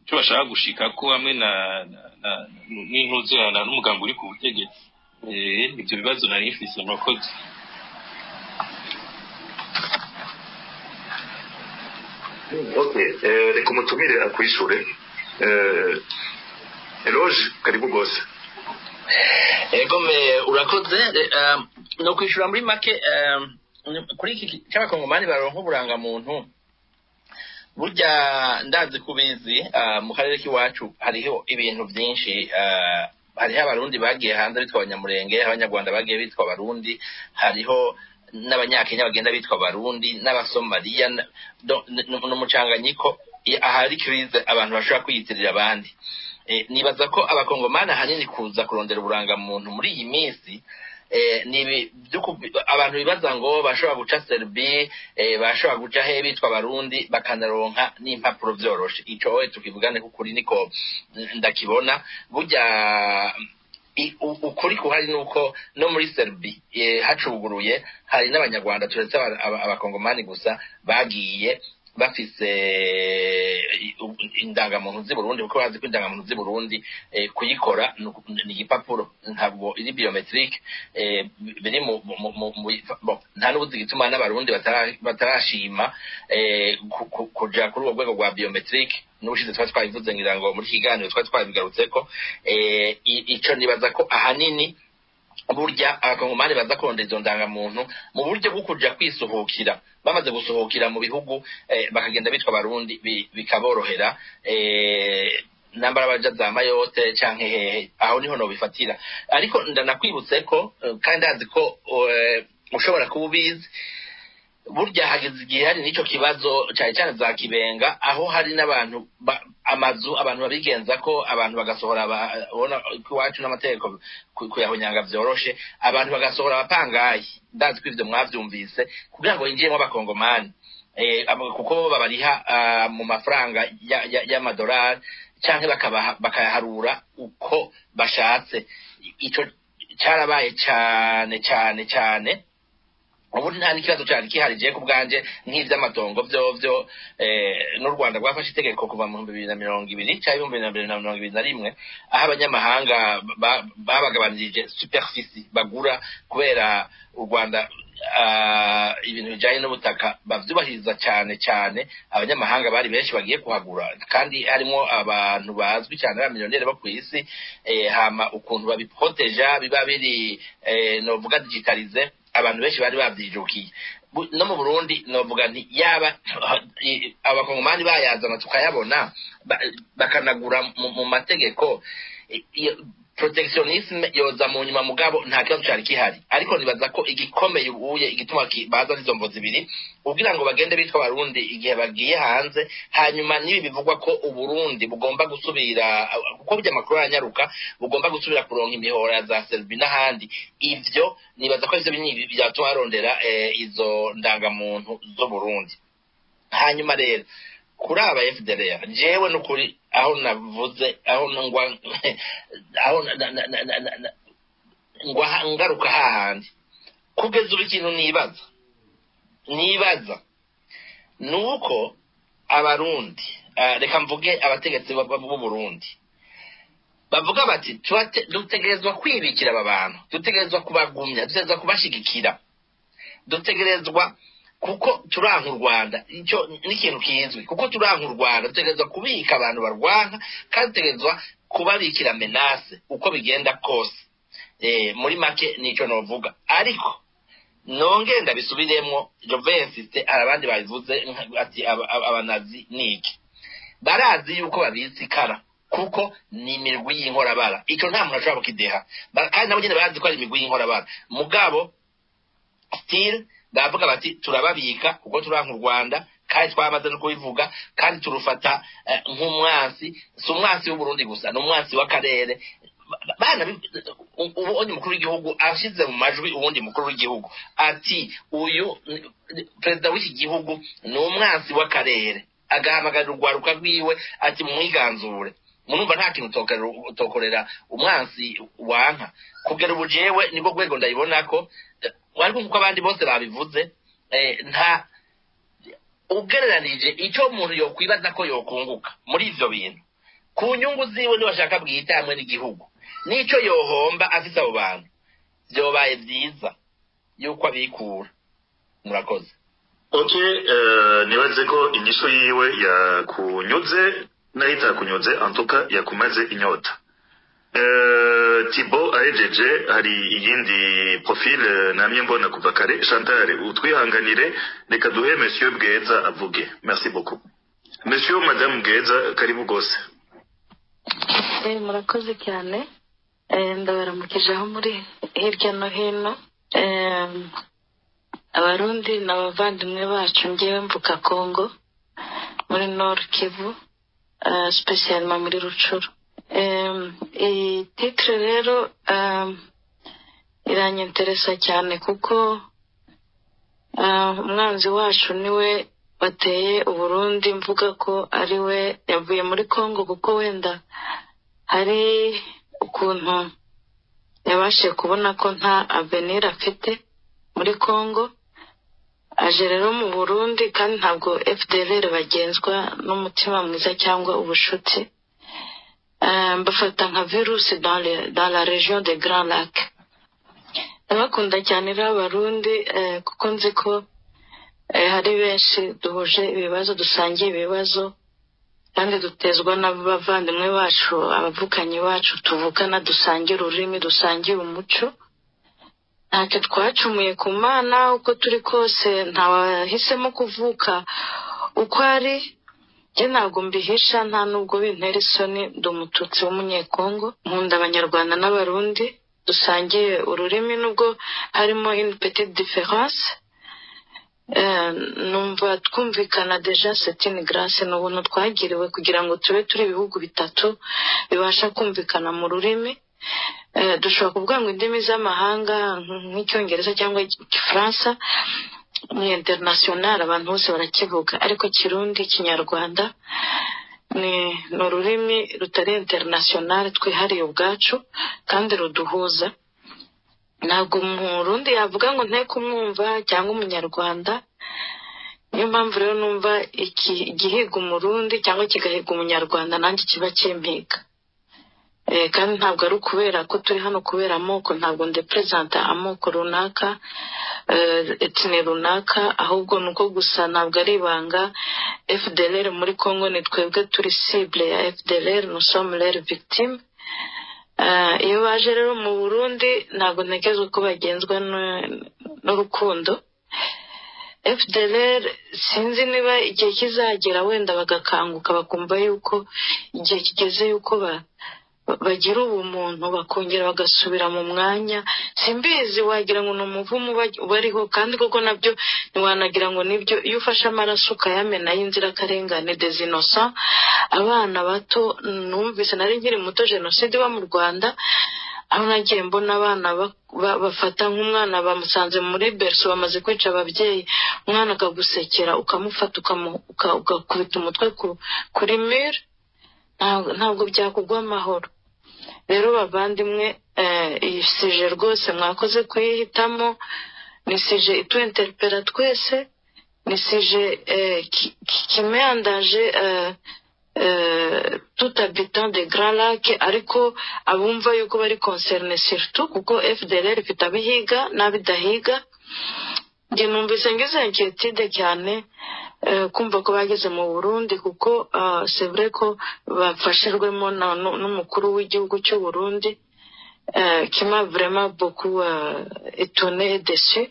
icyo bashaka gushikako hamwe na n'intuzerana n'umugambi uri ku butegetsi? Ibyo bibazo nari mfise, murakoze. Okay, reka umutumire akwishure. Eloge, karibu rwose. Ego me, urakoze. No kwishura muri make, kuri iki cy'abakongomani baronka uburangamuntu, burya ndazi kubizi, mu karere k'iwacu hariho ibintu byinshi. Hariho abarundi bagiye hanze bitwa abanyamurenge, abanyarwanda bagiye bitwa abarundi, hariho n'abanyakenya bagenda bitwa abarundi, n'abasomaliya, n'umucanganyiko ahari crise, abantu bashobora kwiyitirira abandi. Nibaza ko abakongomani ahanini kuza kurondera uburangamuntu muri iyi minsi, ni abantu bibaza ngo bashobora guca Serbie, bashobora guca he bitwa abarundi, bakanaronka n'impapuro vyoroshe. Ico we tukivugane kukuri niko ndakibona. Burya ukuri kuhari nuko no muri Serbie hacuguruye, hari n'abanyarwanda, turetse abakongomani gusa, bagiye bafise indangamuntu z'i Burundi, kuko bazi ko indangamuntu z'i Burundi kuyikora ni igipapuro, ntabwo iri biometrique. Biri mu bon, nta n'ubuzi igituma n'abarundi batarashima kuja kuri urwo rwego rwa biometrique. N'ubushize twari twabivuze, ngira ngo muri iki kiganiro twari twabigarutseko. Ico nibaza ko ahanini burya abakongomani baza kurondera izo ndangamuntu mu buryo bwo kuja kwisuhukira, bamaze gusohokera mu bihugu, bakagenda bitwa abarundi, bikaborohera, nambara baja za Mayotte canke hehe, aho niho nobifatira. Ariko ndanakwibutse ko, kandi ndazi ko ushobora kuba ubizi, burya hageze igihe hari n'ico kibazo cyane cyane za Kibenga, aho hari n'abantu amazu abantu babigenza ko abantu bagasohora, ubona ko iwacu n'amategeko kuyahonyanga vyoroshe, abantu bagasohora abapangayi. Ndazi ko ivyo mwavyumvise, kugira ngo hinjiyemwo abakongomani, kuko bo babariha mu mafaranga y'amadolari canke bakayaharura uko bashatse. Ico carabaye cane cane cane. Ubundi nta n'ikibazo cyari kihari je ku bwanje nk'ivy'amatongo vyovyo, n'u Rwanda rwafashe itegeko kuva mu 2020 cyangwa 2021, aho abanyamahanga babagabanirije superficie bagura, kubera u Rwanda ibintu bijanye n'ubutaka bavyubahiriza cyane cyane. Abanyamahanga bari benshi bagiye kuhagura, kandi harimo abantu bazwi cyane ba miliyoneri bo kw'isi. Hama ukuntu babiproteja biba biri, novuga digitalize. Abantu benshi bari babyijukiye. No mu Burundi novuga nti yaba abakongomani bayazana tukayabona, bakanagura mu mategeko, protectionnisme yoza mu nyuma, mugabo nta kibazo cari gihari. Ariko nibaza ko igikomeye ubuye, igituma baza izo mvo zibiri, kugira ngo bagende bitwa Abarundi igihe bagiye hanze. Hanyuma n'ibi bivugwa ko Uburundi bugomba gusubira, kuko burya amakuru aranyaruka, bugomba gusubira kuronka imihora ya za Serbie n'ahandi, ivyo nibaza ko ivyo binyi vyatuma barondera izo ndangamuntu z'Uburundi. Hanyuma rero kuri aba FDLR, jewe nukuri aho navuze, aho ngwa, aho ngwa ngaruka hahandi, kugeza ubu ikintu nibaza nuko Abarundi, reka mvuge abategetsi b'u Burundi, bavuga bati dutegerezwa kwibikira aba bantu, dutegerezwa kubagumya, dutegerezwa kubashigikira, dutegerezwa kuko turanka u Rwanda. Icyo ni ikintu kizwi, kuko turanka u Rwanda, dutegerezwa kubika abantu barwanka kandi dutegerezwa kubabikira menace uko bigenda kose. Muri make nico novuga, ariko nongeye ndabisubiremwo, je vais insister. Hari abandi babivuze ati abanazi niki, barazi yuko babitse ikara kuko ni imirwi y'inkorabara. Ico nta muntu ashobora kukideha. Kandi nabo nyene barazi ko ari imigwi y'inkorabara, mugabo still bavuga bati turababika kuko turanka u Rwanda, kandi twamaze no kubivuga, kandi turufata nk'umwansi. Si umwansi w'Uburundi gusa, ni umwansi w'akarere. Bana ubu onye umukuru w'igihugu ashize mu majwi uwundi mukuru w'igihugu ati uyu perezida w'iki gihugu ni umwansi w'akarere, agahamagarira urwaruka rwiwe ati mwiganzure. Murumva nta kintu utokorera umwansi wanka. Kugera ubu jewe nibwo rwego ndayibona ko ariko nkuko abandi bose babivuze, nta ugereranije icyo umuntu yokwibaza ko yokunguka muri ivyo bintu ku nyungu ziwe niwashaka bwite hamwe n'igihugu, n'ico yohomba afise abo bantu, vyobaye vyiza yuko abikura. Murakoze. Ok, nibaze ko inyishu yiwe yakunyuze, nayo itakunyuze antuka yakumaze inyota. Thibaut ahejeje, hari iyindi profil namye mbona kuva kare. Chantal, utwihanganire, reka duhe Monsieur Bweza avuge. Merci beaucoup. Monsieur, Madame Bweza, karibu gose. Murakoze cyane. Ndabaramukije aho muri hirya no hino. Abarundi ni abavandimwe bacu. Ngewe mvuka Kongo muri Nord Kivu, spécialement muri Rutshuru. Iyi titre rero iranyenteresa cyane kuko umwanzi wacu niwe wateye Uburundi, mvuga ko ari we yavuye muri Kongo, kuko wenda hari ukuntu yabashije kubona ko nta avenir afite muri Kongo, aje rero mu Burundi. Kandi ntabwo FDLR bagenzwa n'umutima mwiza cyangwa ubushuti. Mbafata nka virus dans la région des Grands Lacs. Ndabakunda cyane rero Abarundi, kuko nzi ko hari benshi duhuje ibibazo, dusangiye ibibazo kandi dutezwa n'abavandimwe bacu, abavukanyi bacu tuvukana, dusangira ururimi, dusangira umuco. Ntacyo twacumuye ku Mana. Uko turi kose ntawahisemo kuvuka uko ari. Njye ntabwo mbihisha, nta nubwo bintera isoni, ndi Umututsi w'Umunyekongo. Nkunda Abanyarwanda n'Abarundi dusangiye ururimi, nubwo harimo une petite différence. Numva twumvikana déjà, c'est une grâce, ni ubuntu twagiriwe kugira ngo tube turi ibihugu bitatu bibasha kumvikana mu rurimi. Dushobora kuvuga ngo indimi z'amahanga nk'Icyongereza cyangwa Igifaransa ni international, abantu bose barakivuga, ariko Kirundi, Kinyarwanda ni ururimi rutari international, twihariye ubwacu kandi ruduhuza. Ntabwo Umurundi yavuga ngo nte kumwumva cyangwa Umunyarwanda. Niyo mpamvu rero numva iki igihiga Umurundi cyangwa kigahiga Umunyarwanda, nanjye kiba kimpiga. Kandi ntabwo ari ukubera ko turi hano kubera amoko, ntabwo ndeperezanta amoko runaka, ethnie runaka, ahubwo ni uko gusa ntabwo ari ibanga, FDLR muri Congo ni twebwe turi cible ya FDLR, nous sommes leurs victimes. Iyo baje rero mu Burundi, ntabwo ntekereza ko bagenzwa n'urukundo. FDLR, sinzi niba igihe kizagera wenda bagakanguka, bakumva yuko igihe kigeze yuko bagira ubumuntu, bakongera bagasubira mu mwanya. Simbizi, wagira ngo ni umuvumo ubariho, kandi koko nabyo ntiwanagira ngo nibyo. Iyo ufashe amaraso ukayamena y'inzirakarengane, des innocents, abana bato. Numvise nari nkiri muto jenoside iba mu Rwanda, aho nagiye mbona abana bafata nk'umwana bamusanze muri berceau, bamaze kwica ababyeyi, umwana akagusekera, ukamufata, ugakubita umutwe kuri mur, ntabwo byakugwa amahoro. Rero bavandimwe, iyi sujet rwose mwakoze kuyihitamo. Ni sujet itu-interpella twese, ni sujet qui met en danger tout habitant de Grands Lacs, ariko abumva yuko bari concerné surtout, kuko FDLR ifite abihiga n'abidahiga. Njye numvise ngize inquiétude cyane kumva ko bageze mu Burundi, kuko c'est vrai ko bafashijwemo n'umukuru w'igihugu cy'u Burundi, qui m'a vraiment beaucoup étonné et déçu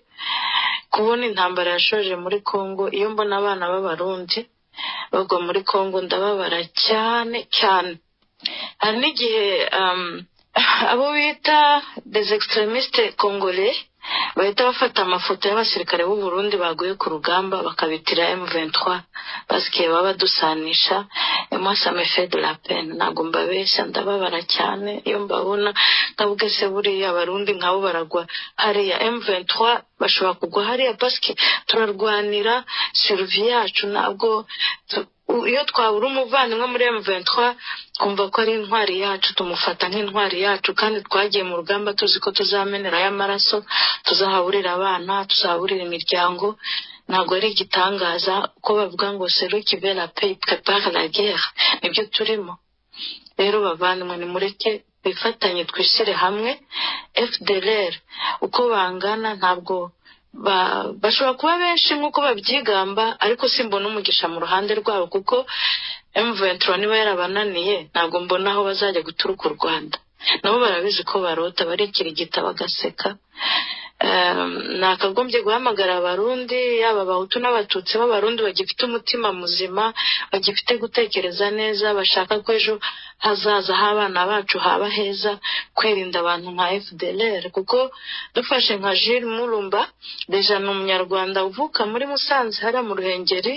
kubona intambara yashoje muri Congo. Iyo mbona abana b'Abarundi bagwa muri Congo, ndababara cyane cyane. Hari n'igihe abo bita des extrémistes congolais bahita bafata amafoto y'abasirikare b'u Burundi baguye ku rugamba, bakabitira M23 parce que baba badusanisha. Et moi, ça me fait de la peine, ntabwo mbabeshya, ndababara cyane iyo mbabona, nkavuga: se buriya Abarundi nkabo baragwa hariya, M23 bashobora kugwa hariya? Parce que turarwanira survie yacu. Ntabwo iyo twabura umuvandimwe muri M23, twumva ko ari intwari yacu, tumufata nk'intwari yacu, kandi twagiye mu rugamba tuzi ko tuzamenerayo amaraso, tuzahaburira abana, tuzahaburira imiryango. Ntabwo ari igitangaza ko bavuga ngo "Celui qui veut la paix prépare la guerre". Nibyo turimo. Rero bavandimwe, nimureke twifatanye, twishyire hamwe. FDLR uko bangana, ntabwo bashobora kuba benshi nk'uko babyigamba, ariko simbona umugisha mu ruhande rwabo, kuko M23 niba yarabananiye, ntabwo mbona aho bazajya guturuka u Rwanda. Nabo barabizi ko barota, barikirigita bagaseka. Nakagombye guhamagara Abarundi, yaba Abahutu n'Abatutsi b'Abarundi bagifite umutima muzima, bagifite gutekereza neza, bashaka ko ejo hazaza h'abana bacu haba heza, kwirinda abantu nka FDLR. Kuko dufashe nka Jules Murumba, déjà ni Umunyarwanda uvuka muri Musanze, hariya mu Ruhengeri,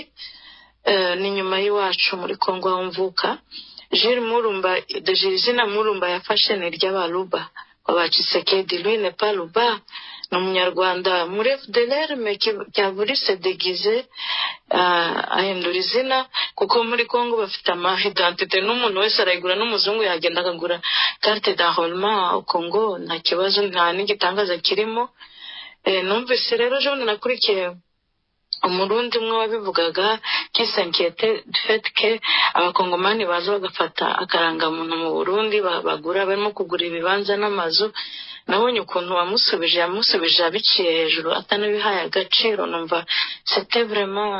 ni nyuma y'iwacu muri Kongo aho mvuka. Jules Murumba, déjà izina Murumba yafashe ni iry'Abaluba ba Tshisekedi. Lui n'est pas Luba, ni Umunyarwanda muri FDLR, mais qui a voulu se déguiser, ahindura izina, kuko muri Congo bafite ama identité, n'umuntu wese arayigura, n'umuzungu yagenda akagura carte d'enrôlement au Congo, nta kibazo, nta n'igitangaza kirimo. Numvise rero ejo bundi nakurikiye Umurundi umwe wabivugaga, qui s'inquiétait du fait que Abakongomani baza bagafata akarangamuntu mu Burundi, bagura, barimo kugura ibibanza n'amazu. Nabonye ukuntu wamusubije, yamusubije abiciye hejuru, atanabihaye agaciro. Numva c'était vraiment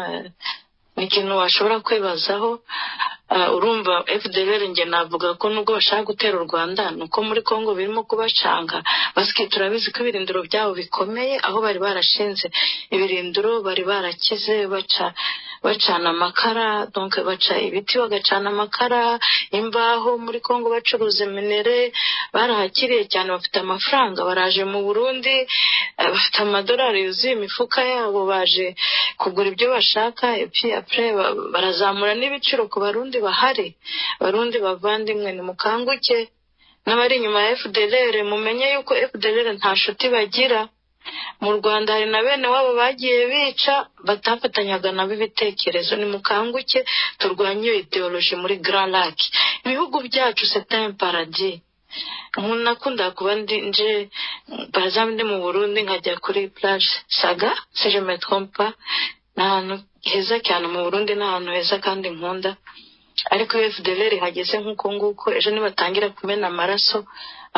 ni ikintu washobora kwibazaho. Urumva FDLR, njye navuga ko nubwo bashaka gutera u Rwanda, ni uko muri Congo birimo kubacanga, parce que turabizi ko ibirindiro byabo bikomeye, aho bari barashinze ibirindiro bari barakize, baca bacana amakara, donc baca ibiti bagacana amakara, imbaho muri Congo, bacuruza minerais, barahakiriye cyane, bafite amafaranga. Baraje mu Burundi, bafite amadolari yuzuye imifuka yabo, baje kugura ibyo bashaka, et puis après barazamura n'ibiciro ku Barundi bahari. Barundi bavandimwe, nimukanguke, n'abari inyuma ya FDLR mumenye yuko FDLR nta nshuti bagira mu Rwanda. Hari na bene wabo bagiye bica batafatanyaga nabo ibitekerezo. Nimukanguke, turwanye iyo idéologie muri Grands Lacs. Ibihugu byacu, c'est un paradis. Nakunda kuba ndi nje, par exemple ndi mu Burundi, nkajya kuri plage Saga, si je me trompe pas, ni ahantu heza cyane mu Burundi, ni ahantu heza kandi nkunda. Ariko iyo FDLR ihageze nk'uko nguko, ejo nibatangira kumena amaraso,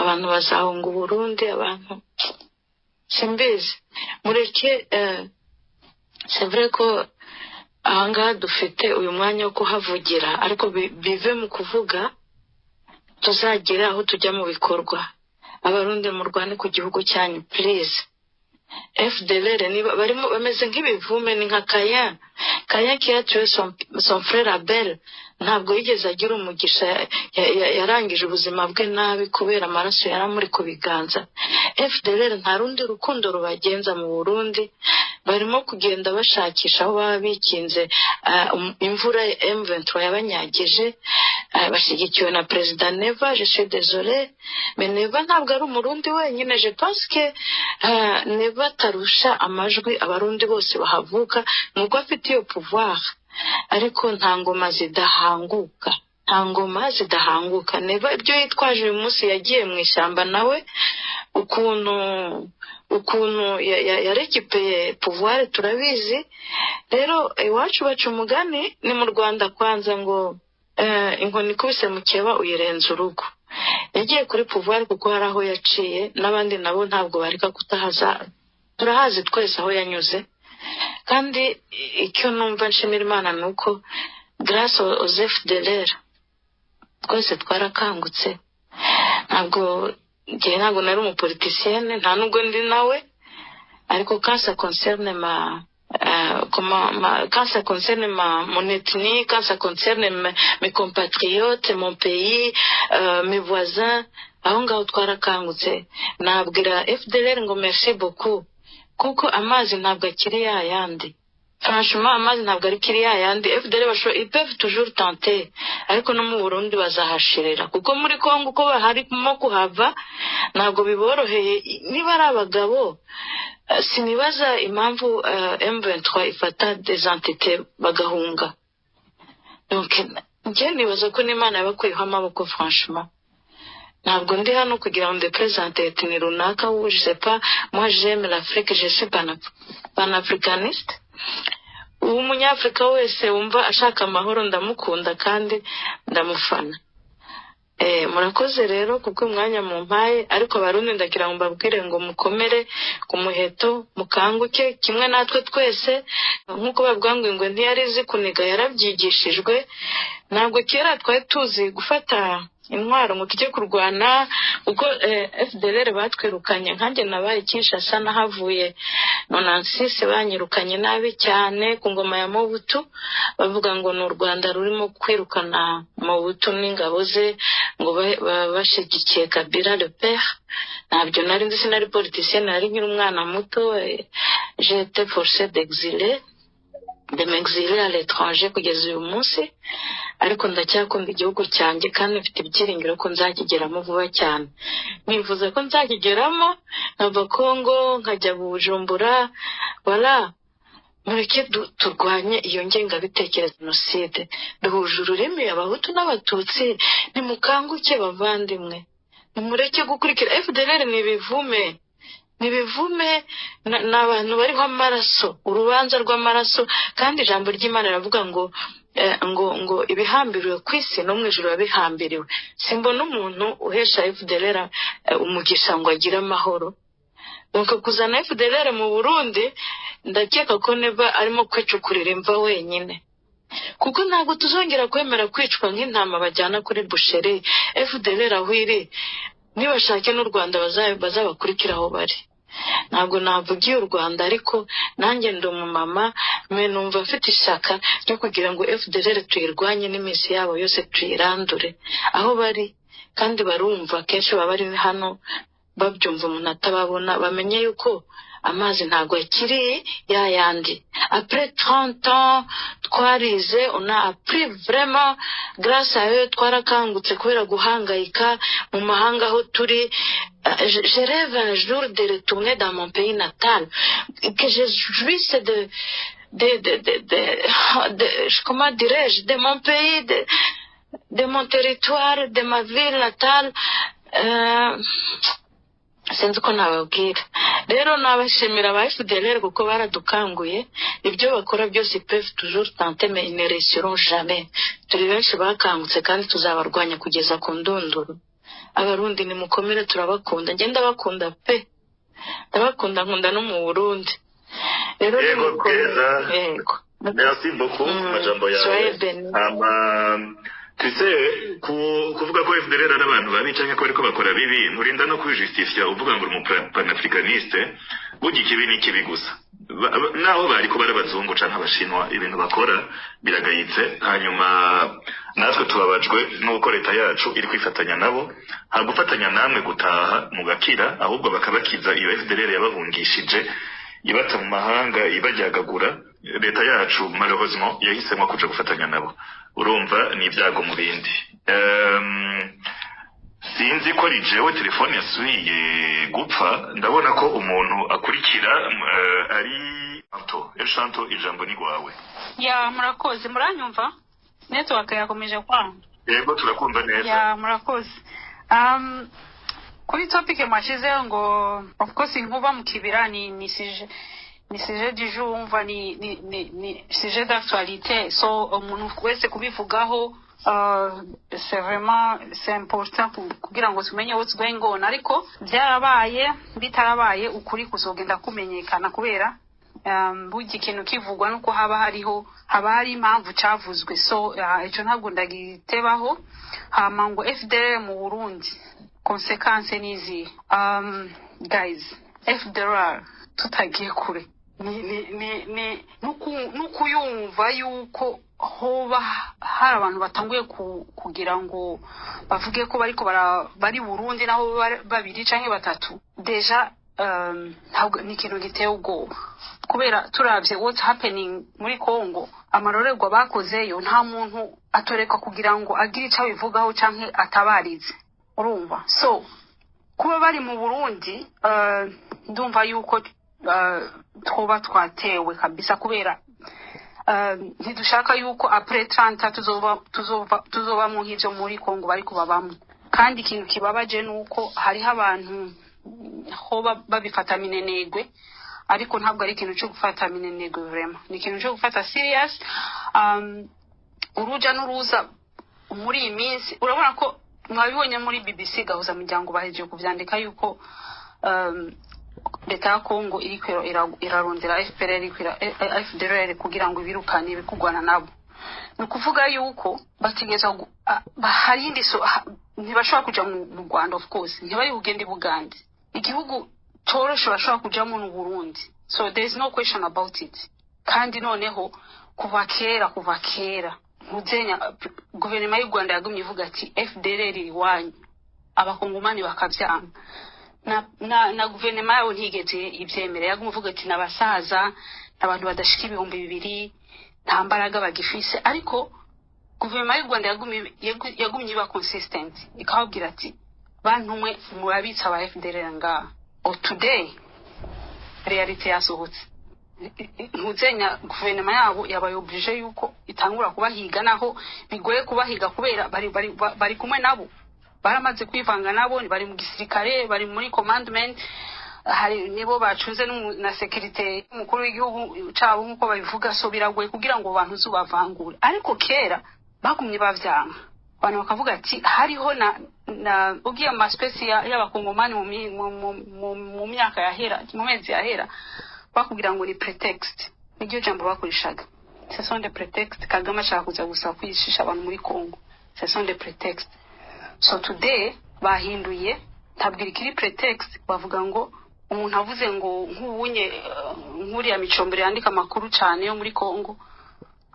abantu bazahunga Uburundi, abantu simbizi. Mureke, c'est vrai ko ahangaha dufite uyu mwanya wo kuhavugira, ariko bive mu kuvuga. Tuzagera aho tujya mu bikorwa. Abarundi, murwane ku gihugu cyanyu, please. FDLR niba barimo bameze nk'ibivume, ni nka Caïn, Caïn qui a tué son frère Abel. Ntabwo yigeze agira umugisha, yarangije ubuzima bwe nabi kubera amaraso yaramuri ku biganza. FDLR nta rundi rukundo rubagenza mu Burundi. Barimo kugenda bashakisha aho baba bikinze imvura M23 yabanyagije. Bashyigikiwe na Perezida Neva. Je suis désolé, mais Neva ntabwo ari Umurundi wenyine. Je pense que Neva atarusha amajwi Abarundi bose bahavuka, nuko afite iyo pouvoir. Ariko nta ngoma zidahanguka, nta ngoma zidahanguka. Neva ibyo yitwaje uyu munsi, yagiye mu ishyamba nawe, ukuntu yarekipeye pouvoir turabizi. Rero iwacu baca umugani, ni mu Rwanda kwanza, ngo inkoni ikubise mukeba uyirenza urugo. Yagiye kuri pouvoir kuko hari aho yaciye, n'abandi nabo ntabwo bareka kutahaza, turahazi twese aho yanyuze. Kandi icyo numva nshimira Imana ni uko grâce aux FDLR twese twarakangutse. Ntabwo njye, ntabwo nari umupoliticienne, nta nubwo ndi nawe, ariko quand ça concerne ma comment ma, quand ça concerne ma mon ethnie, quand ça concerne mes compatriotes, mon pays, mes voisins, aho ngaho twarakangutse. Nabwira FDLR ngo merci beaucoup, kuko amazi ntabwo akiri yayandi. Franchement, amazi ntabwo ari yayandi. FDLR bashobora, ils peuvent toujours tenter, ariko no mu Burundi bazahashirira, kuko muri Congo uko baharimo kuhava ntabwo biboroheye. Niba ari abagabo, sinibaza impamvu M23 ifata des entités bagahunga. Donc njye nibaza ko n'Imana yabakuyeho amaboko. Franchement, ntabwo ndi hano kugira ngo ndepresente ethnie runaka ou je sais pas. Moi, j'aime l'Afrique, je suis panafricaniste. Uwo Umunyafurika wese wumva ashaka amahoro ndamukunda kandi ndamufana. Murakoze rero kuko umwanya mumpaye. Ariko Abarundi, ndagira ngo mbabwire ngo mukomere ku muheto, mukanguke kimwe natwe twese. Nk'uko bavuga ngo ingwe ntiyari izi kuniga, yarabyigishijwe. Ntabwo kera twari tuzi gufata intwaro ngo tujye kurwana, kuko FDLR batwirukanye. Nkanjye nabaye Kinshasa, nahavuye 96, banyirukanye nabi cyane ku ngoma ya Mobutu, bavuga ngo ni u Rwanda rurimo kwirukana Mobutu n'ingabo ze, ngo bashyigikiye Kabila le père. Ntabyo nari nzi, sinari politicien, nari nkiri umwana muto. J'étais forcé d'exiler, de m'exiler à l'étranger kugeza uyu munsi. Ariko ndacyakunda igihugu cyanjye kandi mfite ibyiringiro ko nzakigeramo vuba cyane. Nifuza ko nzakigeramo, nkava Kongo nkajya Bujumbura. Wala, mureke turwanye iyo ngengabitekerezo jenoside. Duhuje ururimi, Abahutu n'Abatutsi. Nimukanguke bavandimwe, nimureke gukurikira FDLR. Ni ibivume, ni ibivume, ni abantu bariho amaraso, urubanza rw'amaraso. Kandi ijambo ry'Imana riravuga ngo ibihambiriwe ku isi no mu ijuru biba bihambiriwe. Simbona umuntu uhesha FDLR umugisha ngo agire amahoro. Donc kuzana FDLR mu Burundi, ndakeka ko Neva arimo kwicukurira imva wenyine, kuko ntabwo tuzongera kwemera kwicwa nk'intama bajyana kuri boucherie. FDLR aho iri, nibashake n'u Rwanda bazabakurikira aho bari. Ntabwo navugiye u Rwanda, ariko nanjye ndi umumama mwe, numva mfite ishyaka ryo kugira ngo FDLR tuyirwanye n'iminsi yabo yose, tuyirandure aho bari. Kandi barumva, kenshi baba bari hano babyumva, umuntu atababona. Bamenye yuko amazi ntabwo akiri ya yandi. Après 30 ans twarize, on a appris vraiment grâce à eux. Twarakangutse kubera guhangayika mu mahanga aho turi. Je rêve un jour de retourner dans mon pays natal, que je jouisse de, comment dirais-je, de mon pays, de mon territoire, de ma ville natale. Sinzi uko nababwira. Rero nabashimira aba FDLR kuko baradukanguye. Ibyo bakora byose, peuvent toujours tenter, mais ils ne réussiront jamais. Turi benshi bakangutse kandi tuzabarwanya kugeza ku ndunduro. Abarundi, nimukomere, turabakunda. Njye ndabakunda pe, ndabakunda, nkunda no mu Burundi. Rero Yego. Nimukomere. Keza. Yego. Merci beaucoup ku majambo yawe. Soyez bénis. Hama Tuse kuvuga ko FDLR ari abantu babi canke ko bariko bakora bibi, nturinda no kwijustifia uvuga ngo uri umupanafricaniste. Burya ikibi ni ikibi gusa. Naho bariko bari abazungu canke abashinwa, ibintu bakora biragayitse. Hanyuma natwe tubabajwe n'uko leta yacu iri kwifatanya nabo, nta gufatanya namwe gutaha mugakira, ahubwo bakabakiza iyo FDLR yabahungishije, ibata mu mahanga, ibaryagagura. Leta yacu malheureusement yahisemwo kuja gufatanya nabo. Urumva ni ibyago mu bindi. Sinzi ko ari jewe telefone yasubiye gupfa. Ndabona ko umuntu akurikira ari Anto El Shanto, ijambo ni rwawe. Ya, murakoze. Muranyumva? Network yakomeje kwanga. Yego, turakumva neza. Ya, murakoze. Kuri topic mwashizeho ngo, of course, inkuba mu kibira ni sujet du jour, umva, ni sujet d'actualité. So umuntu wese kubivugaho, c'est vraiment, c'est important kugira ngo tumenye what's going on. Ariko byarabaye, bitarabaye, ukuri kuzogenda kumenyekana, kubera burya ikintu kivugwa nuko haba hariho, haba hari impamvu cavuzwe. So ico ntabwo ndagitebaho. Hama ngo FDLR mu Burundi, conséquence nizi? Guys, FDLR, tutagiye kure, ni nukuyumva yuko hoba hari abantu batanguye kugira ngo bavuge ko bariko bari Burundi, naho babiri canke batatu, déjà ntabwo ni ikintu giteye ubwoba, kubera turavye what's happening muri Congo, amarorerwa bakozeyo, nta muntu atoreka kugira ngo agire ico abivugaho canke atabarize, urumva. So kuba bari mu Burundi, ndumva yuko twoba twatewe kabisa, kubera ntidushaka yuko après 30 tuzoba mu nk'ivyo muri Congo bariko babamwo. Kandi ikintu kibabaje nuko hariho abantu hoba babifata minenegwe, ariko ntabwo ari ikintu cyo gufata minenegwe, vraiment ni ikintu cyo gufata serious. Uruja n'uruza muri iyi minsi, urabona ko mwabibonye muri BBC gahuza muryango, bahejeje kuvyandika yuko leta ya Congo iriko irarondera FPR, iriko FDLR kugira ngo ibirukane ibikugwana nabo. Ni ukuvuga yuko bategerezwa hari indi, so ntibashobora kuja mu Rwanda, of course ntibari bugende i Bugande. Igihugu coroshe bashobora kujamo ni Burundi, so there is no question about it. Kandi noneho kuva kera ntuzenya guverinoma y'u Rwanda yagumye ivuga ati FDLR iri iwanyu, abakongomani bakavyanga. Na guverinoma yabo ntigeze ivyemera, yagumye ivuga ati n'abasaza, abantu badashika 2000, nta mbaraga bagifise. Ariko guverinoma y'u Rwanda yagumye iba consistent, ikababwira ati bantu mwe murabitsa aba FDLR ngaha. O today réalité yasohotse, ntuzenya guverinoma yabo yabaye obligé yuko itangura kubahiga, naho bigoye kubahiga kubera bari kumwe nabo, baramaze kwivanga nabo, bari mu gisirikare, bari muri commandement, hari nibo bacunze na sécurité y'umukuru w'igihugu cabo nk'uko babivuga. So biragoye kugira ngo abantu zubavangure, ariko kera bagumye bavyanga, abantu bakavuga ati hariho na ugiye mu maspaces y'abakongomani mu myaka yahera, mu mezi yahera, bakubwira ngo ni prétexte, niryo jambo bakoreshaga, ce sont des prétextes, Kagame ashaka kuza gusa kwicisha abantu muri Congo, ce sont des prétextes. So today bahinduye, ntabwo ikiri prétexte, bavuga ngo umuntu avuze ngo nk'ubunye nk'uriya Micombero yandika amakuru cyane yo muri Congo,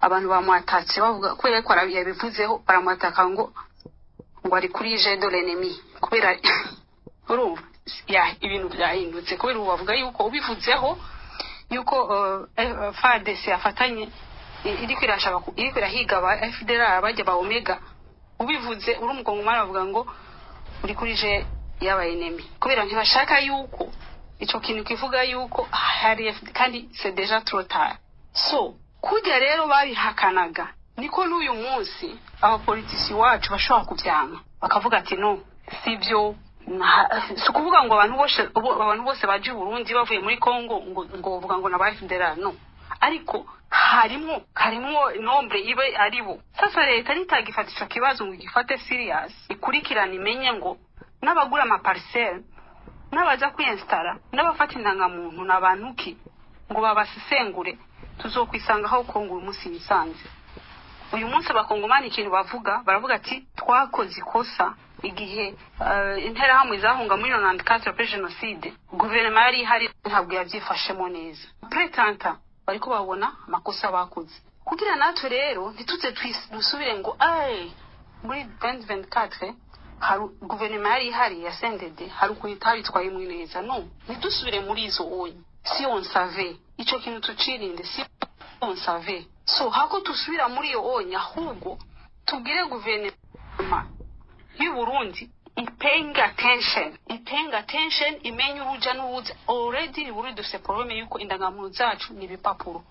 abantu bamwatatse bavuga kubera ko yabivuzeho, baramwataka ngo ari kuri jeu de l'ennemi, kubera urumva ya ibintu byahindutse, kubera ubu bavuga yuko ubivuzeho yuko FARDC yafatanye iriko irashaka iriko irahiga aba FDLR bajya ba Omega, ubivuze uri umukongomani bavuga ngo uri kuri jeu y'aba ennemi, kubera ntibashaka yuko ico kintu kivuga yuko hari kandi c'est déjà trop tard. So kurya rero babihakanaga, niko n'uyu munsi abapolitisi wacu bashobora kuvyanga bakavuga ati no, sibyo. Si ukuvuga ngo abantu bose baje i Burundi bavuye muri Congo ngo bavuga ngo naba FDLR, no, ariko harimo nombre ibe aribo. Sasa leta nitagifata ico kibazo ngo igifate serious, ikurikirane, imenye ngo n'abagura amaparcelle, n'abaza kwiyinstara, n'abafata indangamuntu n'abantu ki, ngo babasesengure, tuzokwisanga aho Kongo uyu munsi yisanze. Uyu munsi Abakongomani ikintu bavuga, baravuga ati twakoze ikosa igihe Interahamwe zahunga muri 94 après génocide. Guverinoma yari ihari ntabwo yabyifashemo neza. Après 30 ans bariko babona amakosa bakoze. Kugira natwe rero ntituze dusubire ngo ay muri 2024 hari guverinoma yari ihari ya CNDD, hari ukuntu itabitwayemo neza. No ntidusubire muri izo onye. Si on savait, ico kintu tucirinde. Si on savait, so hako tusubira muri iyo onye, ahubwo tubwire guverinoma y'u Burundi ipaying attention, ipaying attention, imenye uruja n'uruza. Already Burundi dufise problème yuko indangamuntu zacu ni ibipapuro.